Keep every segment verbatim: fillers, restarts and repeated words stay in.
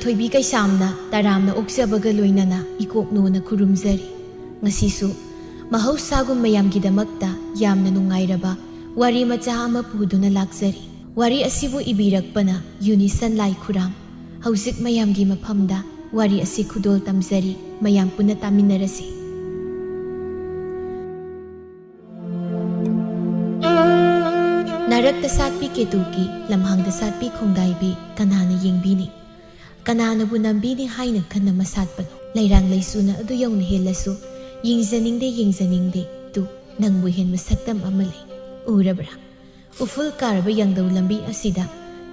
ꯊꯣꯏꯕꯤ ꯀꯩꯁꯥꯝꯅ ꯇꯔꯥꯝꯅ ꯑꯣꯛꯆꯕꯒ ꯂꯣꯏꯅꯅ ꯏꯀꯣꯛꯅꯣꯅ ꯈꯨꯔꯨꯝꯖꯔꯤ꯫ ꯉꯁꯤꯁꯨ ꯃꯍꯧꯁꯥꯒꯨꯝ ꯃꯌꯥꯝꯒꯤꯗꯃꯛꯇ ꯌꯥꯝꯅ ꯅꯨꯡꯉꯥꯏꯔꯕ ꯋꯥꯔꯤ ꯃꯆꯥ ꯑꯃ ꯄꯨꯗꯨꯅ ꯂꯥꯛꯆꯔꯤ꯫ ꯋꯥꯔꯤ ꯑꯁꯤꯕꯨ ꯏꯕꯤꯔꯛꯄꯅ ꯌꯨꯅꯤꯁꯟ ꯂꯥꯏ ꯈꯨꯔꯥꯝ꯫ ꯍꯧꯖꯤꯛ ꯃꯌꯥꯝꯒꯤ ꯃꯐꯝꯗ ꯋꯥꯔꯤ ꯑꯁꯤ ꯈꯨꯗꯣꯜ ꯇꯝꯖꯔꯤ, ꯃꯌꯥꯝ ꯄꯨꯟꯅ ꯇꯥꯃꯤꯟꯅꯔꯁꯤ꯫ ꯅꯥꯔꯛꯇ ꯁꯥꯠꯄꯤ ꯀꯦꯇꯨꯀꯤ, ꯂꯝꯍꯥꯡꯗ ꯁꯥꯠꯄꯤ ꯈꯣꯡꯗꯥꯏꯕꯤ, ꯀꯅꯥꯅ ꯌꯦꯡꯕꯤꯅꯤ? ꯀꯅꯥꯅꯕꯨ ꯅꯝꯕꯤꯅꯤ ꯍꯥꯏꯅ ꯈꯟꯅ ꯃꯁꯥꯠꯄꯅꯣ? ꯂꯩꯔꯥꯡ ꯂꯩꯁꯨꯅ ꯑꯗꯨ ꯌꯧꯅ ꯍꯦꯜꯂꯁꯨ, ꯌꯦꯡꯖꯅꯤꯡꯗꯦ, ꯌꯦꯡꯖꯅꯤꯡꯗꯦ꯫ ꯇꯨ, ꯅꯪꯕꯨ ꯍꯦꯟꯕ ꯁꯛꯇꯝ ꯑꯃ ꯂꯩ꯫ ꯎꯔꯕ꯭ꯔꯥ? ꯎꯐꯨꯜ ꯀꯥꯔꯕ ꯌꯥꯡꯗꯧ ꯂꯝꯕꯤ ꯑꯁꯤꯗ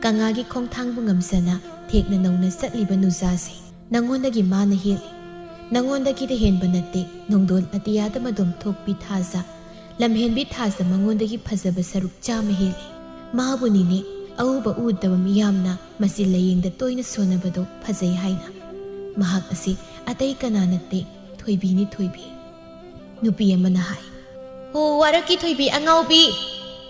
ꯀꯪꯂꯥꯒꯤ ꯈꯣꯡꯊꯥꯡꯕꯨ ꯉꯝꯖꯅ ꯊꯦꯛꯅ ꯅꯧꯅ ꯆꯠꯂꯤꯕ ꯅꯨꯖꯥꯁꯦ ꯅꯉꯣꯟꯗꯒꯤ ꯃꯥꯅ ꯍꯦꯜꯂꯤ꯫ ꯅꯉꯣꯟꯗꯒꯤꯗ ꯍꯦꯟꯕ ꯅꯠꯇꯦ, ꯅꯣꯡꯗꯣꯜ ꯑꯇꯤꯌꯥꯗ ꯃꯗꯣꯝ ꯊꯣꯛꯄꯤ ꯊꯥꯖ꯫ ꯂꯝꯍꯦꯟꯕꯤ ꯊꯥꯖ ꯃꯉꯣꯟꯗꯒꯤ ꯐꯖꯕ ꯁꯔꯨꯛ ꯆꯥꯝꯃ ꯍꯦꯜꯂꯤ꯫ ꯃꯥꯕꯨꯅꯤꯅꯦ ꯑꯎꯕ ꯎꯗꯕ ꯃꯤꯌꯥꯝꯅ ꯃꯆꯤꯜ ꯂꯥꯌꯦꯡꯗ ꯇꯣꯏꯅ ꯁꯣꯟꯅꯕꯗꯣ ꯐꯖꯩ ꯍꯥꯏꯅ꯫ ꯃꯍꯥꯛ ꯑꯁꯤ ꯑꯇꯩ ꯀꯅꯥ ꯅꯠꯇꯦ, ꯊꯣꯏꯕꯤꯅꯤ, ꯊꯣꯏꯕꯤ꯫ ꯅꯨꯄꯤ ꯑꯃꯅ ꯍꯥꯏ, "ꯍꯣ, ꯋꯥꯔꯛꯀꯤ ꯊꯣꯏꯕꯤ ꯑꯉꯥꯎꯕꯤ!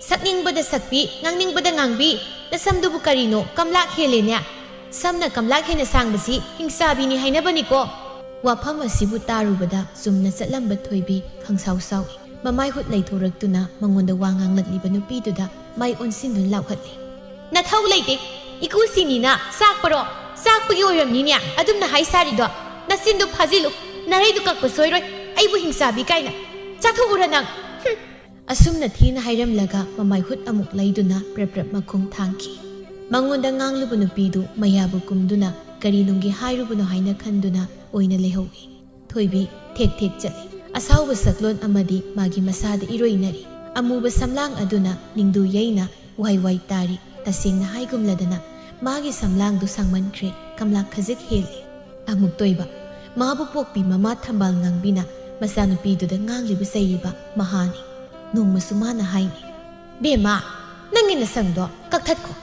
ꯁꯛꯅꯤꯡꯕꯗ ꯁꯛꯄꯤ, ꯉꯥꯡꯅꯤꯡꯕꯗ ꯉꯥꯡꯕꯤ, ꯅꯁꯝꯗꯨꯕꯨ ꯀꯔꯤꯅꯣ ꯀꯝꯂꯥꯛ ꯍꯦꯜꯂꯦꯅꯦ? ꯁꯝꯅ ꯀꯝꯂꯥꯛ ꯍꯦꯟꯅ ꯁꯥꯡꯕꯁꯤ ꯍꯤꯡꯆꯥꯕꯤꯅꯤ ꯍꯥꯏꯅꯕꯅꯤꯀꯣ!" ꯋꯥꯐꯝ ꯑꯁꯤꯕꯨ ꯇꯥꯔꯨꯕꯗ ꯆꯨꯝꯅ ꯆꯠꯂꯝꯕ ꯊꯣꯏꯕꯤ ꯈꯪꯁꯥꯎ ꯁꯥꯎꯏ꯫ ꯃꯃꯥꯏ ꯍꯨꯠ ꯂꯩꯊꯣꯔꯛꯇꯨꯅ ꯃꯉꯣꯟꯗ ꯋꯥ ꯉꯥꯡꯂꯛꯂꯤꯕ ꯅꯨꯄꯤꯗꯨꯗ ꯃꯥꯏ ꯑꯣꯟꯁꯤꯟꯗꯨꯅ ꯂꯥꯎꯍꯠꯂꯤ꯫ "ꯅꯊꯧ ꯂꯩꯇꯦ꯫ ꯏꯀꯨ ꯁꯤꯅꯤꯅ ꯆꯥꯛꯄꯔꯣ? ꯆꯥꯛꯄꯒꯤ ꯑꯣꯏꯔꯝꯅꯤꯅꯦ ꯑꯗꯨꯝꯅ ꯍꯥꯏ ꯁꯥꯔꯤꯗꯣ꯫ ꯅꯆꯤꯟꯗꯨ ꯐꯥꯖꯤꯜꯂꯨ꯫ ꯅꯔꯩꯗꯨ ꯀꯛꯄ ꯁꯣꯏꯔꯣꯏ꯫ ꯑꯩꯕꯨ ꯍꯤꯡꯆꯥꯕꯤ ꯀꯥꯏꯅ꯫ ꯆꯥꯊꯣꯛꯎꯔ ꯅꯪ꯫ ꯍꯨꯝ!" ꯑꯁꯨꯝꯅ ꯊꯤꯅ ꯍꯥꯏꯔꯝꯂꯒ ꯃꯃꯥꯏ ꯍꯨꯠ ꯑꯃꯨꯛ ꯂꯩꯗꯨꯅ ꯄ꯭ꯔꯞ ꯄ꯭ꯔꯞ ꯃꯈꯣꯡ ꯊꯥꯡꯈꯤ꯫ ꯃꯉꯣꯟꯗ ꯉꯥꯡꯂꯨꯕ ꯅꯨꯄꯤꯗꯨ ꯃꯌꯥꯕꯨ ꯀꯨꯝꯗꯨꯅ ꯀꯔꯤ ꯅꯨꯡꯒꯤ ꯍꯥꯏꯔꯨꯕꯅꯣ ꯍꯥꯏꯅ ꯈꯟꯗꯨꯅ ꯑꯣꯏꯅ ꯂꯩꯍꯧꯏ꯫ ꯊꯣꯏꯕꯤ ꯊꯦꯛ ꯊꯦꯛ ꯆꯠꯂꯤ꯫ ꯑꯁꯥꯎꯕ ꯁꯛꯂꯣꯟ ꯑꯃꯗꯤ ꯃꯥꯒꯤ ꯃꯁꯥꯗ ꯏꯔꯣꯏꯅꯔꯤ꯫ ꯑꯃꯨꯕ ꯁꯝꯂꯥꯡ ꯑꯗꯨꯅ ꯅꯤꯡꯗꯨ ꯌꯩꯅ ꯋꯥꯏ ꯋꯥꯏ ꯇꯥꯔꯤ꯫ ꯇꯁꯦꯡꯅ ꯍꯥꯏꯒꯨꯝꯂꯗꯅ ꯃꯥꯒꯤ ꯁꯝꯂꯥꯡꯗꯨ ꯁꯥꯡꯃꯟꯈ꯭ꯔꯦ, ꯀꯝꯂꯥ ꯈꯖꯤꯛ ꯍꯦꯜꯂꯤ꯫ ꯑꯃꯨꯛꯇꯣꯏꯕ, ꯃꯥꯕꯨ ꯄꯣꯛꯄꯤ ꯃꯃꯥ ꯊꯝꯕꯥꯜ ꯉꯥꯡꯕꯤꯅ ꯃꯆꯥꯅꯨꯄꯤꯗꯨꯗ ꯉꯥꯡꯂꯤꯕ ꯆꯩꯔꯤꯕ ꯃꯍꯥꯅꯤ꯫ ꯅꯣꯡꯃꯁꯨ ꯃꯥꯅ ꯍꯥꯏꯅꯤ, "ꯕꯦꯝꯃ, ꯅꯪꯒꯤ ꯅꯁꯝꯗꯣ ꯀꯛꯊꯠꯈꯣ꯫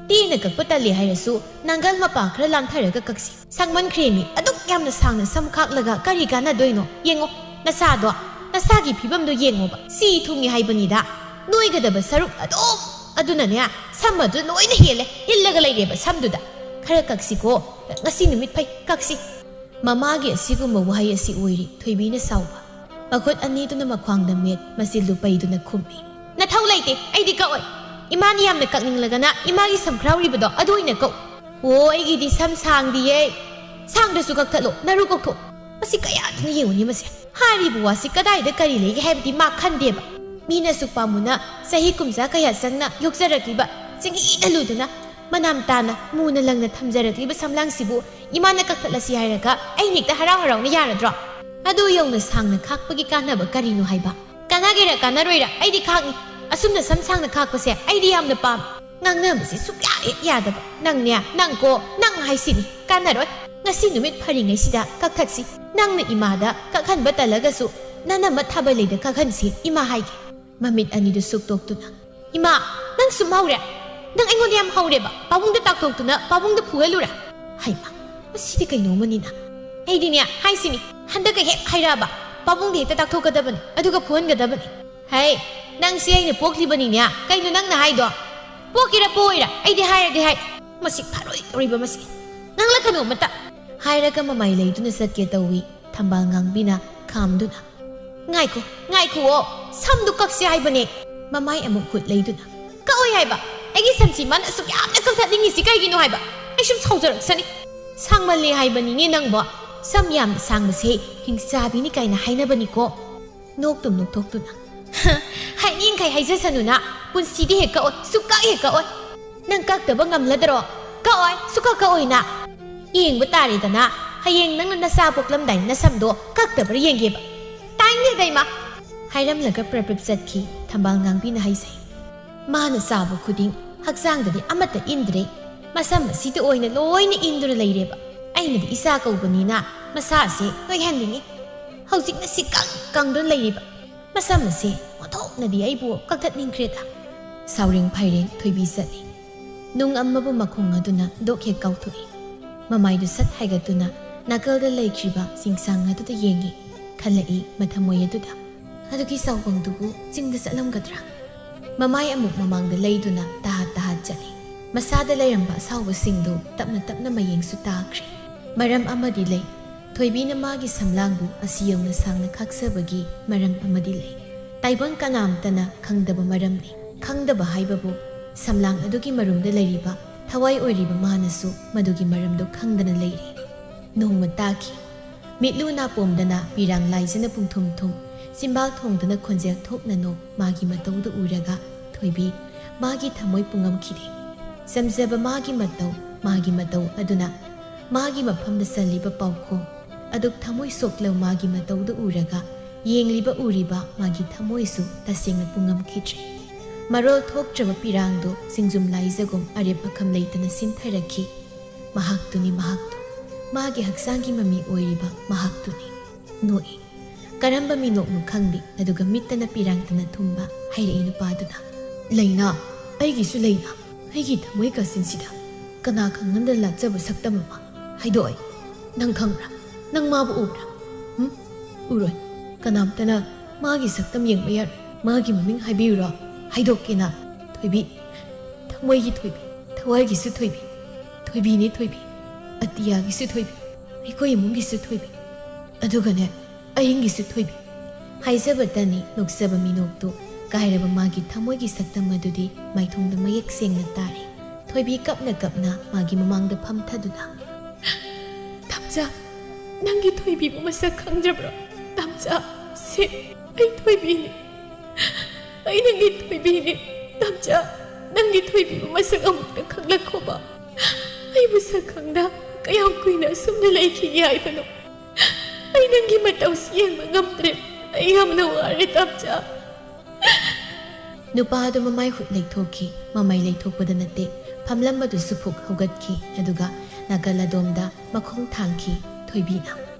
ꯇꯦꯟꯅ ꯀꯛꯄ ꯇꯜꯂꯦ ꯍꯥꯏꯔꯁꯨ ꯅꯥꯡꯒꯜ ꯃꯄꯥ ꯈꯔ ꯂꯥꯟꯊꯔꯒ ꯀꯛꯁꯤ꯫ ꯁꯥꯡꯃꯟꯈ꯭ꯔꯦꯃꯤ, ꯑꯗꯨꯛ ꯌꯥꯝꯅ ꯁꯥꯡꯅ ꯁꯝ ꯈꯥꯛꯂꯒ ꯀꯔꯤ ꯀꯥꯟꯅꯗꯣꯏꯅꯣ? ꯌꯦꯡꯉꯣ, ꯅꯁꯥꯗꯣ, ꯅꯁꯥꯒꯤ ꯐꯤꯕꯝꯗꯣ ꯌꯦꯡꯉꯣꯕ꯫ ꯁꯤ ꯊꯨꯡꯉꯤ ꯍꯥꯏꯕꯅꯤꯗ꯫ ꯅꯣꯏꯒꯗꯕ ꯁꯔꯨꯛ ꯑꯗꯨꯝ ꯑꯗꯨꯅꯅꯦ, ꯁꯝ ꯑꯗꯨ ꯂꯣꯏꯅ ꯍꯦꯜꯂꯦ, ꯏꯜꯂꯒ ꯂꯩꯔꯦꯕ ꯁꯝꯗꯨꯗ꯫ ꯈꯔ ꯀꯛꯁꯤꯀꯣ, "ꯉꯁꯤ ꯅꯨꯃꯤꯠ ꯐꯩ, ꯀꯛꯁꯤ"꯫ ꯃꯃꯥꯒꯤ ꯑꯁꯤꯒꯨꯝꯕ ꯋꯥꯍꯩ ꯑꯁꯤ ꯑꯣꯏꯔꯤ ꯊꯣꯏꯕꯤꯅ ꯁꯥꯎꯕ꯫ ꯃꯈꯨꯠ ꯑꯅꯤꯗꯨꯅ ꯃꯈ꯭ꯋꯥꯡꯗ ꯃꯦꯠ ꯃꯆꯤꯜꯗꯨ ꯄꯩꯗꯨꯅ ꯈꯨꯝꯃꯤ꯫ "ꯅꯊꯧ ꯂꯩꯇꯦ, ꯑꯩꯗꯤ ꯀꯛꯑꯣꯏ꯫ ꯏꯃꯥꯅ ꯌꯥꯝꯅ ꯀꯛꯅꯤꯡꯂꯒꯅ ꯏꯃꯥꯒꯤ ꯁꯝꯈ꯭ꯔꯥꯎꯔꯤꯕꯗꯣ ꯑꯗꯨ ꯑꯣꯏꯅ ꯀꯛꯎ"꯫ "ꯑꯣ, ꯑꯩꯒꯤꯗꯤ ꯁꯝ ꯁꯥꯡꯗꯤꯌꯦ"꯫ "ꯁꯥꯡꯗ꯭ꯔꯁꯨ ꯀꯛꯊꯠꯂꯣ, ꯅꯔꯨ ꯀꯣꯛꯊꯣꯛ"꯫ ꯃꯁꯤ ꯀꯌꯥꯗꯅ ꯌꯦꯡꯉꯨꯅꯤ ꯃꯁꯦ꯫ ꯍꯥꯏꯔꯤꯕ ꯋꯥꯁꯤ ꯀꯗꯥꯏꯗ ꯀꯔꯤ ꯂꯩꯒꯦ ꯍꯥꯏꯕꯗꯤ ꯃꯥ ꯈꯟꯗꯦꯕ꯫ ꯃꯤꯅ ꯑꯁꯨꯛ ꯄꯥꯝꯃꯨꯅ ꯆꯍꯤ ꯀꯨꯝꯖꯥ ꯀꯌꯥ ꯆꯪꯅ ꯌꯣꯛꯆꯔꯛꯂꯤꯕ, ꯆꯤꯡꯍꯤꯗ ꯂꯨꯗꯨꯅ, ꯃꯅꯥꯝ ꯇꯥꯅ, ꯃꯨꯅ ꯂꯪꯅ ꯊꯝꯖꯔꯛꯂꯤꯕ ꯁꯝꯂꯥꯡꯁꯤꯕꯨ ꯏꯃꯥꯅ ꯀꯛꯊꯠꯂꯁꯤ ꯍꯥꯏꯔꯒ ꯑꯩꯅ ꯍꯦꯛꯇ ꯍꯔꯥꯎ ꯍꯔꯥꯎꯅ ꯌꯥꯔꯗ꯭ꯔꯣ? ꯑꯗꯨ ꯌꯧꯅ ꯁꯥꯡꯅ ꯈꯥꯛꯄꯒꯤ ꯀꯥꯟꯅꯕ ꯀꯔꯤꯅꯣ ꯍꯥꯏꯕ? ꯀꯥꯟꯅꯒꯦꯔꯥ ꯀꯥꯟꯅꯔꯣꯏꯔꯥ ꯑꯩꯗꯤ ꯈꯥꯛꯅꯤ꯫ ꯑꯁꯨꯝꯅ ꯁꯝ ꯁꯥꯡꯅ ꯈꯥꯛꯄꯁꯦ ꯑꯩꯗꯤ ꯌꯥꯝꯅ ꯄꯥꯝꯃꯤ꯫ ꯉꯥꯡꯅꯕꯁꯤ ꯁꯨꯛꯌꯥ ꯍꯦꯛ ꯌꯥꯗꯕ꯫ "ꯅꯪꯅꯦ, ꯅꯪ ꯀꯣ, ꯅꯪ ꯍꯥꯏꯁꯤꯅꯤ꯫ ꯀꯥꯟꯅꯔꯣꯏ꯫ ꯉꯁꯤ ꯅꯨꯃꯤꯠ ꯐꯔꯤꯉꯩꯁꯤꯗ ꯀꯛꯊꯠꯁꯤ꯫ ꯅꯪꯅ ꯏꯃꯥꯗ ꯀꯛꯍꯟꯕ ꯇꯜꯂꯒꯁꯨ ꯅꯅꯝꯃ ꯊꯥꯕꯜ ꯂꯩꯗ ꯀꯛꯍꯟꯁꯤ", ꯏꯃꯥ ꯍꯥꯏꯒꯦ꯫ ꯃꯃꯤꯠ ꯑꯅꯤꯗꯨ ꯁꯨꯛꯇꯣꯛꯇꯨꯅ, "ꯏꯃꯥ, ꯅꯪ ꯁꯨꯝ ꯍꯧꯔꯦ? ꯅꯪ ꯑꯩꯉꯣꯟꯗ ꯌꯥꯝ ꯍꯧꯔꯦꯕ꯫ ꯄꯥꯕꯨꯡꯗ ꯇꯥꯛꯊꯣꯛꯇꯨꯅ ꯄꯥꯕꯨꯡꯗ ꯐꯨꯍꯜꯂꯨꯔꯦ?" ꯍꯩꯃꯥ, ꯃꯁꯤꯗꯤ ꯀꯩꯅꯣꯝꯃꯅꯤꯅ꯫ ꯑꯩꯗꯤꯅꯦ, ꯍꯥꯏꯁꯤꯅꯤ, ꯍꯟꯗꯛꯀ ꯍꯦꯛ ꯍꯥꯏꯔꯛꯑꯕ ꯄꯥꯕꯨꯡꯗ ꯍꯦꯛꯇ ꯇꯥꯛꯊꯣꯛꯀꯗꯕꯅꯤ, ꯑꯗꯨꯒ ꯐꯨꯍꯟꯒꯗꯕꯅꯤ꯫ "ꯍꯩ, ꯅꯪꯁꯦ ꯑꯩꯅ ꯄꯣꯛꯂꯤꯕꯅꯤꯅꯦ, ꯀꯩꯅꯣ ꯅꯪꯅ ꯍꯥꯏꯗꯣ? ꯄꯣꯛꯀꯦꯔꯥ ꯄꯣꯛꯑꯣꯏꯔꯥ ꯑꯩꯗꯤ ꯍꯥꯏꯔꯗꯤ ꯍꯥꯏ꯫ ꯃꯁꯤ ꯐꯔꯣꯏꯗꯧꯔꯤꯕ ꯃꯁꯤ꯫ ꯉꯥꯡꯂꯛꯀꯅꯨ ꯑꯃꯇ"꯫ ꯍꯥꯏꯔꯒ ꯃꯃꯥꯏ ꯂꯩꯗꯨꯅ ꯆꯠꯀꯦ ꯇꯧꯏ, ꯊꯝꯕꯥꯜ ꯉꯥꯡꯕꯤꯅ ꯈꯥꯝꯗꯨꯅ꯫ "ꯉꯥꯏꯈꯣ, ꯉꯥꯏꯈꯨꯑꯣ, ꯁꯝꯗꯨ ꯀꯛꯁꯦ ꯍꯥꯏꯕꯅꯦ"꯫ ꯃꯃꯥꯏ ꯑꯃꯨꯛ ꯍꯨꯠ ꯂꯩꯗꯨꯅ꯫ "ꯀꯛꯑꯣꯏ ꯍꯥꯏꯕ꯫ ꯑꯩꯒꯤ ꯁꯝꯁꯤ ꯃꯥꯅ ꯑꯁꯨꯛ ꯌꯥꯝꯅ ꯀꯛꯊꯠꯅꯤꯡꯉꯤꯁꯤ ꯀꯩꯒꯤꯅꯣ ꯍꯥꯏꯕ? ꯑꯩ ꯁꯨꯝ ꯁꯥꯎꯖꯔꯛꯁꯅꯤ"꯫ "ꯁꯥꯡꯃꯜꯂꯦ ꯍꯥꯏꯕꯅꯤꯅꯦ ꯅꯪꯕꯣ꯫ ꯁꯝ ꯌꯥꯝꯅ ꯁꯥꯡꯕꯁꯦ ꯍꯤꯡꯆꯥꯕꯤꯅꯤ ꯀꯥꯏꯅ ꯍꯥꯏꯅꯕꯅꯤꯀꯣ"꯫ ꯅꯣꯛꯇꯨꯝ ꯅꯣꯛꯊꯣꯛꯇꯨꯅ꯫ "ꯍ, ꯍꯥꯏꯅꯤꯡꯈꯩ ꯍꯥꯏꯖꯁꯅꯨꯅ, ꯄꯨꯟꯁꯤꯗꯤ ꯍꯦꯛ ꯀꯛꯑꯣꯏ, ꯁꯨꯛꯀꯛ ꯍꯦꯛ ꯀꯛꯑꯣꯏ"꯫ "ꯅꯪ ꯀꯛꯇꯕ ꯉꯝꯂꯗꯔꯣ?" "ꯀꯛꯑꯣꯏ, ꯁꯨꯛꯀꯛ ꯀꯛꯑꯣꯏꯅ"꯫ "ꯌꯦꯡꯕ ꯇꯥꯔꯦꯗꯅ, ꯍꯌꯦꯡ ꯅꯪꯅ ꯅꯆꯥ ꯄꯣꯛꯂꯝꯗꯥꯏ ꯅꯁꯝꯗꯣ ꯀꯛꯇꯕ꯭ꯔꯥ ꯌꯦꯡꯒꯦꯕ"꯫ "ꯇꯥꯏꯅꯤꯡꯗꯦꯗ ꯏꯃꯥ"꯫ ꯍꯥꯏꯔꯝꯂꯒ ꯄ꯭ꯔꯞ ꯄ꯭ꯔꯞ ꯆꯠꯈꯤ ꯊꯝꯕꯥꯜ ꯉꯥꯡꯕꯤꯅ ꯍꯩꯖꯩ꯫ ꯃꯥꯅ ꯆꯥꯕ ꯈꯨꯗꯤꯡ ꯍꯛꯆꯥꯡꯗꯗꯤ ꯑꯃꯠꯇ ꯏꯟꯗ꯭ꯔꯦ꯫ ꯃꯁꯝ ꯑꯁꯤꯗ ꯑꯣꯏꯅ ꯂꯣꯏꯅ ꯏꯟꯗꯨꯅ ꯂꯩꯔꯦꯕ꯫ ꯑꯩꯅꯗꯤ ꯏꯆꯥ ꯀꯧꯕꯅꯤꯅ ꯃꯁꯥꯁꯦ ꯅꯣꯏꯍꯟꯅꯤꯡꯉꯤ꯫ ꯍꯧꯖꯤꯛꯅ ꯁꯤ ꯀꯪ ꯀꯪꯗꯨꯅ ꯂꯩꯔꯤꯕ꯫ ꯃꯁꯝ ꯑꯁꯦ ꯑꯣꯟꯊꯣꯛꯅꯗꯤ ꯑꯩꯕꯨ ꯀꯛꯊꯠꯅꯤꯡꯈ꯭ꯔꯦꯗ꯫ ꯁꯥꯎꯔꯦꯡ ꯐꯩꯔꯦꯡ ꯊꯣꯏꯕꯤ ꯆꯠꯂꯤ꯫ ꯅꯨꯡ ꯑꯃꯕꯨ ꯃꯈꯣꯡ ꯑꯗꯨꯅ ꯗꯣꯛ ꯍꯦꯛ ꯀꯥꯎꯊꯣꯛꯏ꯫ ꯃꯃꯥꯏꯗꯨ ꯁꯠ ꯍꯥꯏꯒꯠꯇꯨꯅ ꯅꯥꯀꯜꯗ ꯂꯩꯈ꯭ꯔꯤꯕ ꯆꯤꯡꯁꯥꯡ ꯑꯗꯨꯗ ꯌꯦꯡꯏ꯫ ꯈꯜꯂꯛꯏ ꯃꯊꯃꯣꯏ ꯑꯗꯨꯗ꯫ ꯑꯗꯨꯒꯤ ꯆꯥꯎꯕꯪꯗꯨꯕꯨ ꯆꯤꯡꯗ ꯆꯠꯂꯝꯒꯗ꯭ꯔꯥ? ꯃꯃꯥꯏ ꯑꯃꯨꯛ ꯃꯃꯥꯡꯗ ꯂꯩꯗꯨꯅ ꯇꯍꯥꯠ ꯇꯍꯥꯠ ꯆꯠꯂꯤ꯫ ꯃꯁꯥꯗ ꯂꯩꯔꯝꯕ ꯑꯁꯥꯎꯕꯁꯤꯡꯗꯨ ꯇꯞꯅ ꯇꯞꯅ ꯃꯌꯦꯡꯁꯨ ꯇꯥꯈ꯭ꯔꯦ꯫ ꯃꯔꯝ ꯑꯃꯗꯤ ꯂꯩ꯫ ꯊꯣꯏꯕꯤꯅ ꯃꯥꯒꯤ ꯁꯝꯂꯥꯡꯕꯨ ꯑꯁꯤ ꯌꯧꯅ ꯁꯥꯡꯅ ꯈꯥꯛꯆꯕꯒꯤ ꯃꯔꯝ ꯑꯃꯗꯤ ꯂꯩ꯫ ꯇꯥꯏꯕꯪ ꯀꯅꯥꯝꯇꯅ ꯈꯪꯗꯕ ꯃꯔꯝꯅꯤ꯫ ꯈꯪꯗꯕ ꯍꯥꯏꯕꯕꯨ ꯁꯝꯂꯥꯡ ꯑꯗꯨꯒꯤ ꯃꯔꯨꯝꯗ ꯂꯩꯔꯤꯕ ꯊꯋꯥꯏ ꯑꯣꯏꯔꯤꯕ ꯃꯥꯅꯁꯨ ꯃꯗꯨꯒꯤ ꯃꯔꯝꯗꯨ ꯈꯪꯗꯅ ꯂꯩꯔꯤ꯫ ꯅꯣꯡꯃ ꯇꯥꯈꯤ꯫ ꯃꯤꯠꯂꯨ ꯅꯥꯄꯣꯝꯗꯅ ꯄꯤꯔꯥꯡ ꯂꯥꯏꯖꯅ ꯄꯨꯡꯊꯨꯝ ꯊꯨꯝ, ꯆꯤꯝꯕꯥꯜ ꯊꯣꯡꯗꯨꯅ ꯈꯣꯟꯖꯦꯜ ꯊꯣꯛꯅ ꯅꯣꯛ ꯃꯥꯒꯤ ꯃꯇꯧꯗꯨ ꯎꯔꯒ ꯊꯣꯏꯕꯤ ꯃꯥꯒꯤ ꯊꯃꯣꯏ ꯄꯨꯡꯉꯝꯈꯤꯗꯦ꯫ ꯆꯝꯖꯕ ꯃꯥꯒꯤ ꯃꯇꯧ, ꯃꯥꯒꯤ ꯃꯇꯧ ꯑꯗꯨꯅ ꯃꯥꯒꯤ ꯃꯐꯝꯗ ꯆꯜꯂꯤꯕ ꯄꯥꯎꯈꯣꯡ ꯑꯗꯨꯛ ꯊꯃꯣꯏ ꯁꯣꯛꯂꯕ ꯃꯥꯒꯤ ꯃꯇꯧꯗꯨ ꯎꯔꯒ ꯌꯦꯡꯂꯤꯕ ꯎꯔꯤꯕ ꯃꯥꯒꯤ ꯊꯃꯣꯏꯁꯨ ꯇꯁꯦꯡꯅ ꯄꯨꯡꯉꯝꯈꯤꯗ꯭ꯔꯦ꯫ ꯃꯔꯣꯜ ꯊꯣꯛꯇ꯭ꯔꯕ ꯄꯤꯔꯥꯡꯗꯨ ꯆꯤꯡꯖꯨꯝ ꯂꯥꯏꯖꯒꯨꯝ ꯑꯔꯦꯞ ꯑꯈꯝ ꯂꯩꯇꯅ ꯁꯤꯟꯊꯔꯛꯈꯤ꯫ ꯃꯍꯥꯛꯇꯨꯅꯤ ꯃꯍꯥꯛꯇꯨ꯫ ꯃꯥꯒꯤ ꯍꯛꯆꯥꯡꯒꯤ ꯃꯃꯤ ꯑꯣꯏꯔꯤꯕ ꯃꯍꯥꯛꯇꯨꯅꯤ꯫ ꯅꯣꯛꯏ꯫ ꯀꯔꯝꯕ ꯃꯤꯅꯣꯛꯅꯣ ꯈꯪꯗꯦ, ꯑꯗꯨꯒ ꯃꯤꯠꯇꯅ ꯄꯤꯔꯥꯡꯇꯅ ꯊꯨꯝꯕ ꯍꯥꯏꯔꯛꯏ ꯅꯨꯄꯥꯗꯨꯅ꯫ "ꯂꯩꯅꯥ, ꯑꯩꯒꯤꯁꯨ ꯂꯩꯅꯥ, ꯑꯩꯒꯤ ꯊꯃꯣꯏ ꯀꯥꯆꯤꯟꯁꯤꯗ ꯀꯅꯥ ꯈꯪꯍꯟꯗꯅ ꯂꯥꯠꯆꯕ ꯁꯛꯇꯝ ꯑꯃ꯫ ꯍꯥꯏꯗꯣꯛꯑꯣꯏ꯫ ꯅꯪ ꯈꯪꯕ꯭ꯔꯥ? ꯅꯪ ꯃꯥꯕꯨ ꯎꯕ꯭ꯔꯥ? ꯎꯝ? ꯎꯔꯣꯏ꯫ ꯀꯅꯥꯝꯇꯅ ꯃꯥꯒꯤ ꯁꯛꯇꯝ ꯌꯦꯡꯕ ꯌꯥꯔꯣꯏ꯫ ꯃꯥꯒꯤ ꯃꯃꯤꯡ ꯍꯥꯏꯕꯤꯌꯨꯔꯣ? ꯍꯥꯏꯗꯣꯛꯀꯦꯅ꯫ ꯊꯣꯏꯕꯤ, ꯊꯃꯣꯏꯒꯤ ꯊꯣꯏꯕꯤ, ꯊꯋꯥꯏꯒꯤꯁꯨ ꯊꯣꯏꯕꯤ, ꯊꯣꯏꯕꯤꯅꯤ ꯊꯣꯏꯕꯤ, ꯑꯇꯤꯌꯥꯒꯤꯁꯨ ꯊꯣꯏꯕꯤ, ꯑꯩꯈꯣꯏ ꯏꯃꯨꯡꯒꯤꯁꯨ ꯊꯣꯏꯕꯤ, ꯑꯗꯨꯒꯅꯦ, ꯑꯍꯤꯡꯒꯤꯁꯨ ꯊꯣꯏꯕꯤ"꯫ ꯍꯥꯏꯖꯕꯇꯅꯤ ꯅꯣꯛꯆꯕ ꯃꯤꯅꯣꯛꯇꯨ ꯀꯥꯏꯔꯕ ꯃꯥꯒꯤ ꯊꯃꯣꯏꯒꯤ ꯁꯛꯇꯝ ꯑꯗꯨꯗꯤ ꯃꯥꯏꯊꯣꯡꯗ ꯃꯌꯦꯛ ꯁꯦꯡꯅ ꯇꯥꯔꯦ꯫ ꯊꯣꯏꯕꯤ ꯀꯞꯅ ꯀꯞꯅ ꯃꯥꯒꯤ ꯃꯃꯥꯡꯗ ꯐꯝꯊꯗꯨꯅ, "ꯇꯝꯆꯥ, ꯅꯪꯒꯤ ꯊꯣꯏꯕꯤꯕꯨ ꯃꯁꯛ ꯈꯪꯗ꯭ꯔꯕ꯭ꯔꯣ? ꯇꯝꯆꯥ, ꯁꯦ, ꯑꯩ ꯊꯣꯏꯕꯤꯅꯤ꯫ ꯑꯩ ꯅꯪꯒꯤ ꯊꯣꯏꯕꯤꯅꯤ꯫ ꯇꯝꯆꯥ, ꯅꯪꯒꯤ ꯊꯣꯏꯕꯤꯕꯨ ꯃꯁꯛ ꯑꯃꯨꯛꯇ ꯈꯪꯂꯛꯈꯣꯕ꯫ ꯑꯩꯕꯨ ꯁꯛ ꯈꯪꯗ ꯀꯌꯥꯝ ꯀꯨꯏꯅ ꯑꯁꯨꯝꯅ ꯂꯩꯈꯤꯒꯦ ꯍꯥꯏꯕꯅꯣ? ꯑꯩ ꯅꯪꯒꯤ ꯃꯇꯧꯁꯤ ꯌꯦꯡꯕ ꯉꯝꯗ꯭ꯔꯦ꯫ ꯑꯩ ꯌꯥꯝꯅ ꯋꯥꯔꯦ, ꯇꯝꯆꯥ"꯫ ꯅꯨꯄꯥ ꯑꯗꯨ ꯃꯃꯥꯏ ꯍꯨꯠ ꯂꯩꯊꯣꯛꯈꯤ꯫ ꯃꯃꯥꯏ ꯂꯩꯊꯣꯛꯄꯗ ꯅꯠꯇꯦ, ꯐꯝꯂꯝꯕꯗꯨꯁꯨ ꯐꯨꯛ ꯍꯧꯒꯠꯈꯤ꯫ ꯑꯗꯨꯒ ꯅꯥꯀꯜ ꯑꯗꯣꯝꯗ ꯃꯈꯣꯡ ꯊꯥꯡꯈꯤ꯫ ꯊꯣꯏꯕꯤꯅ,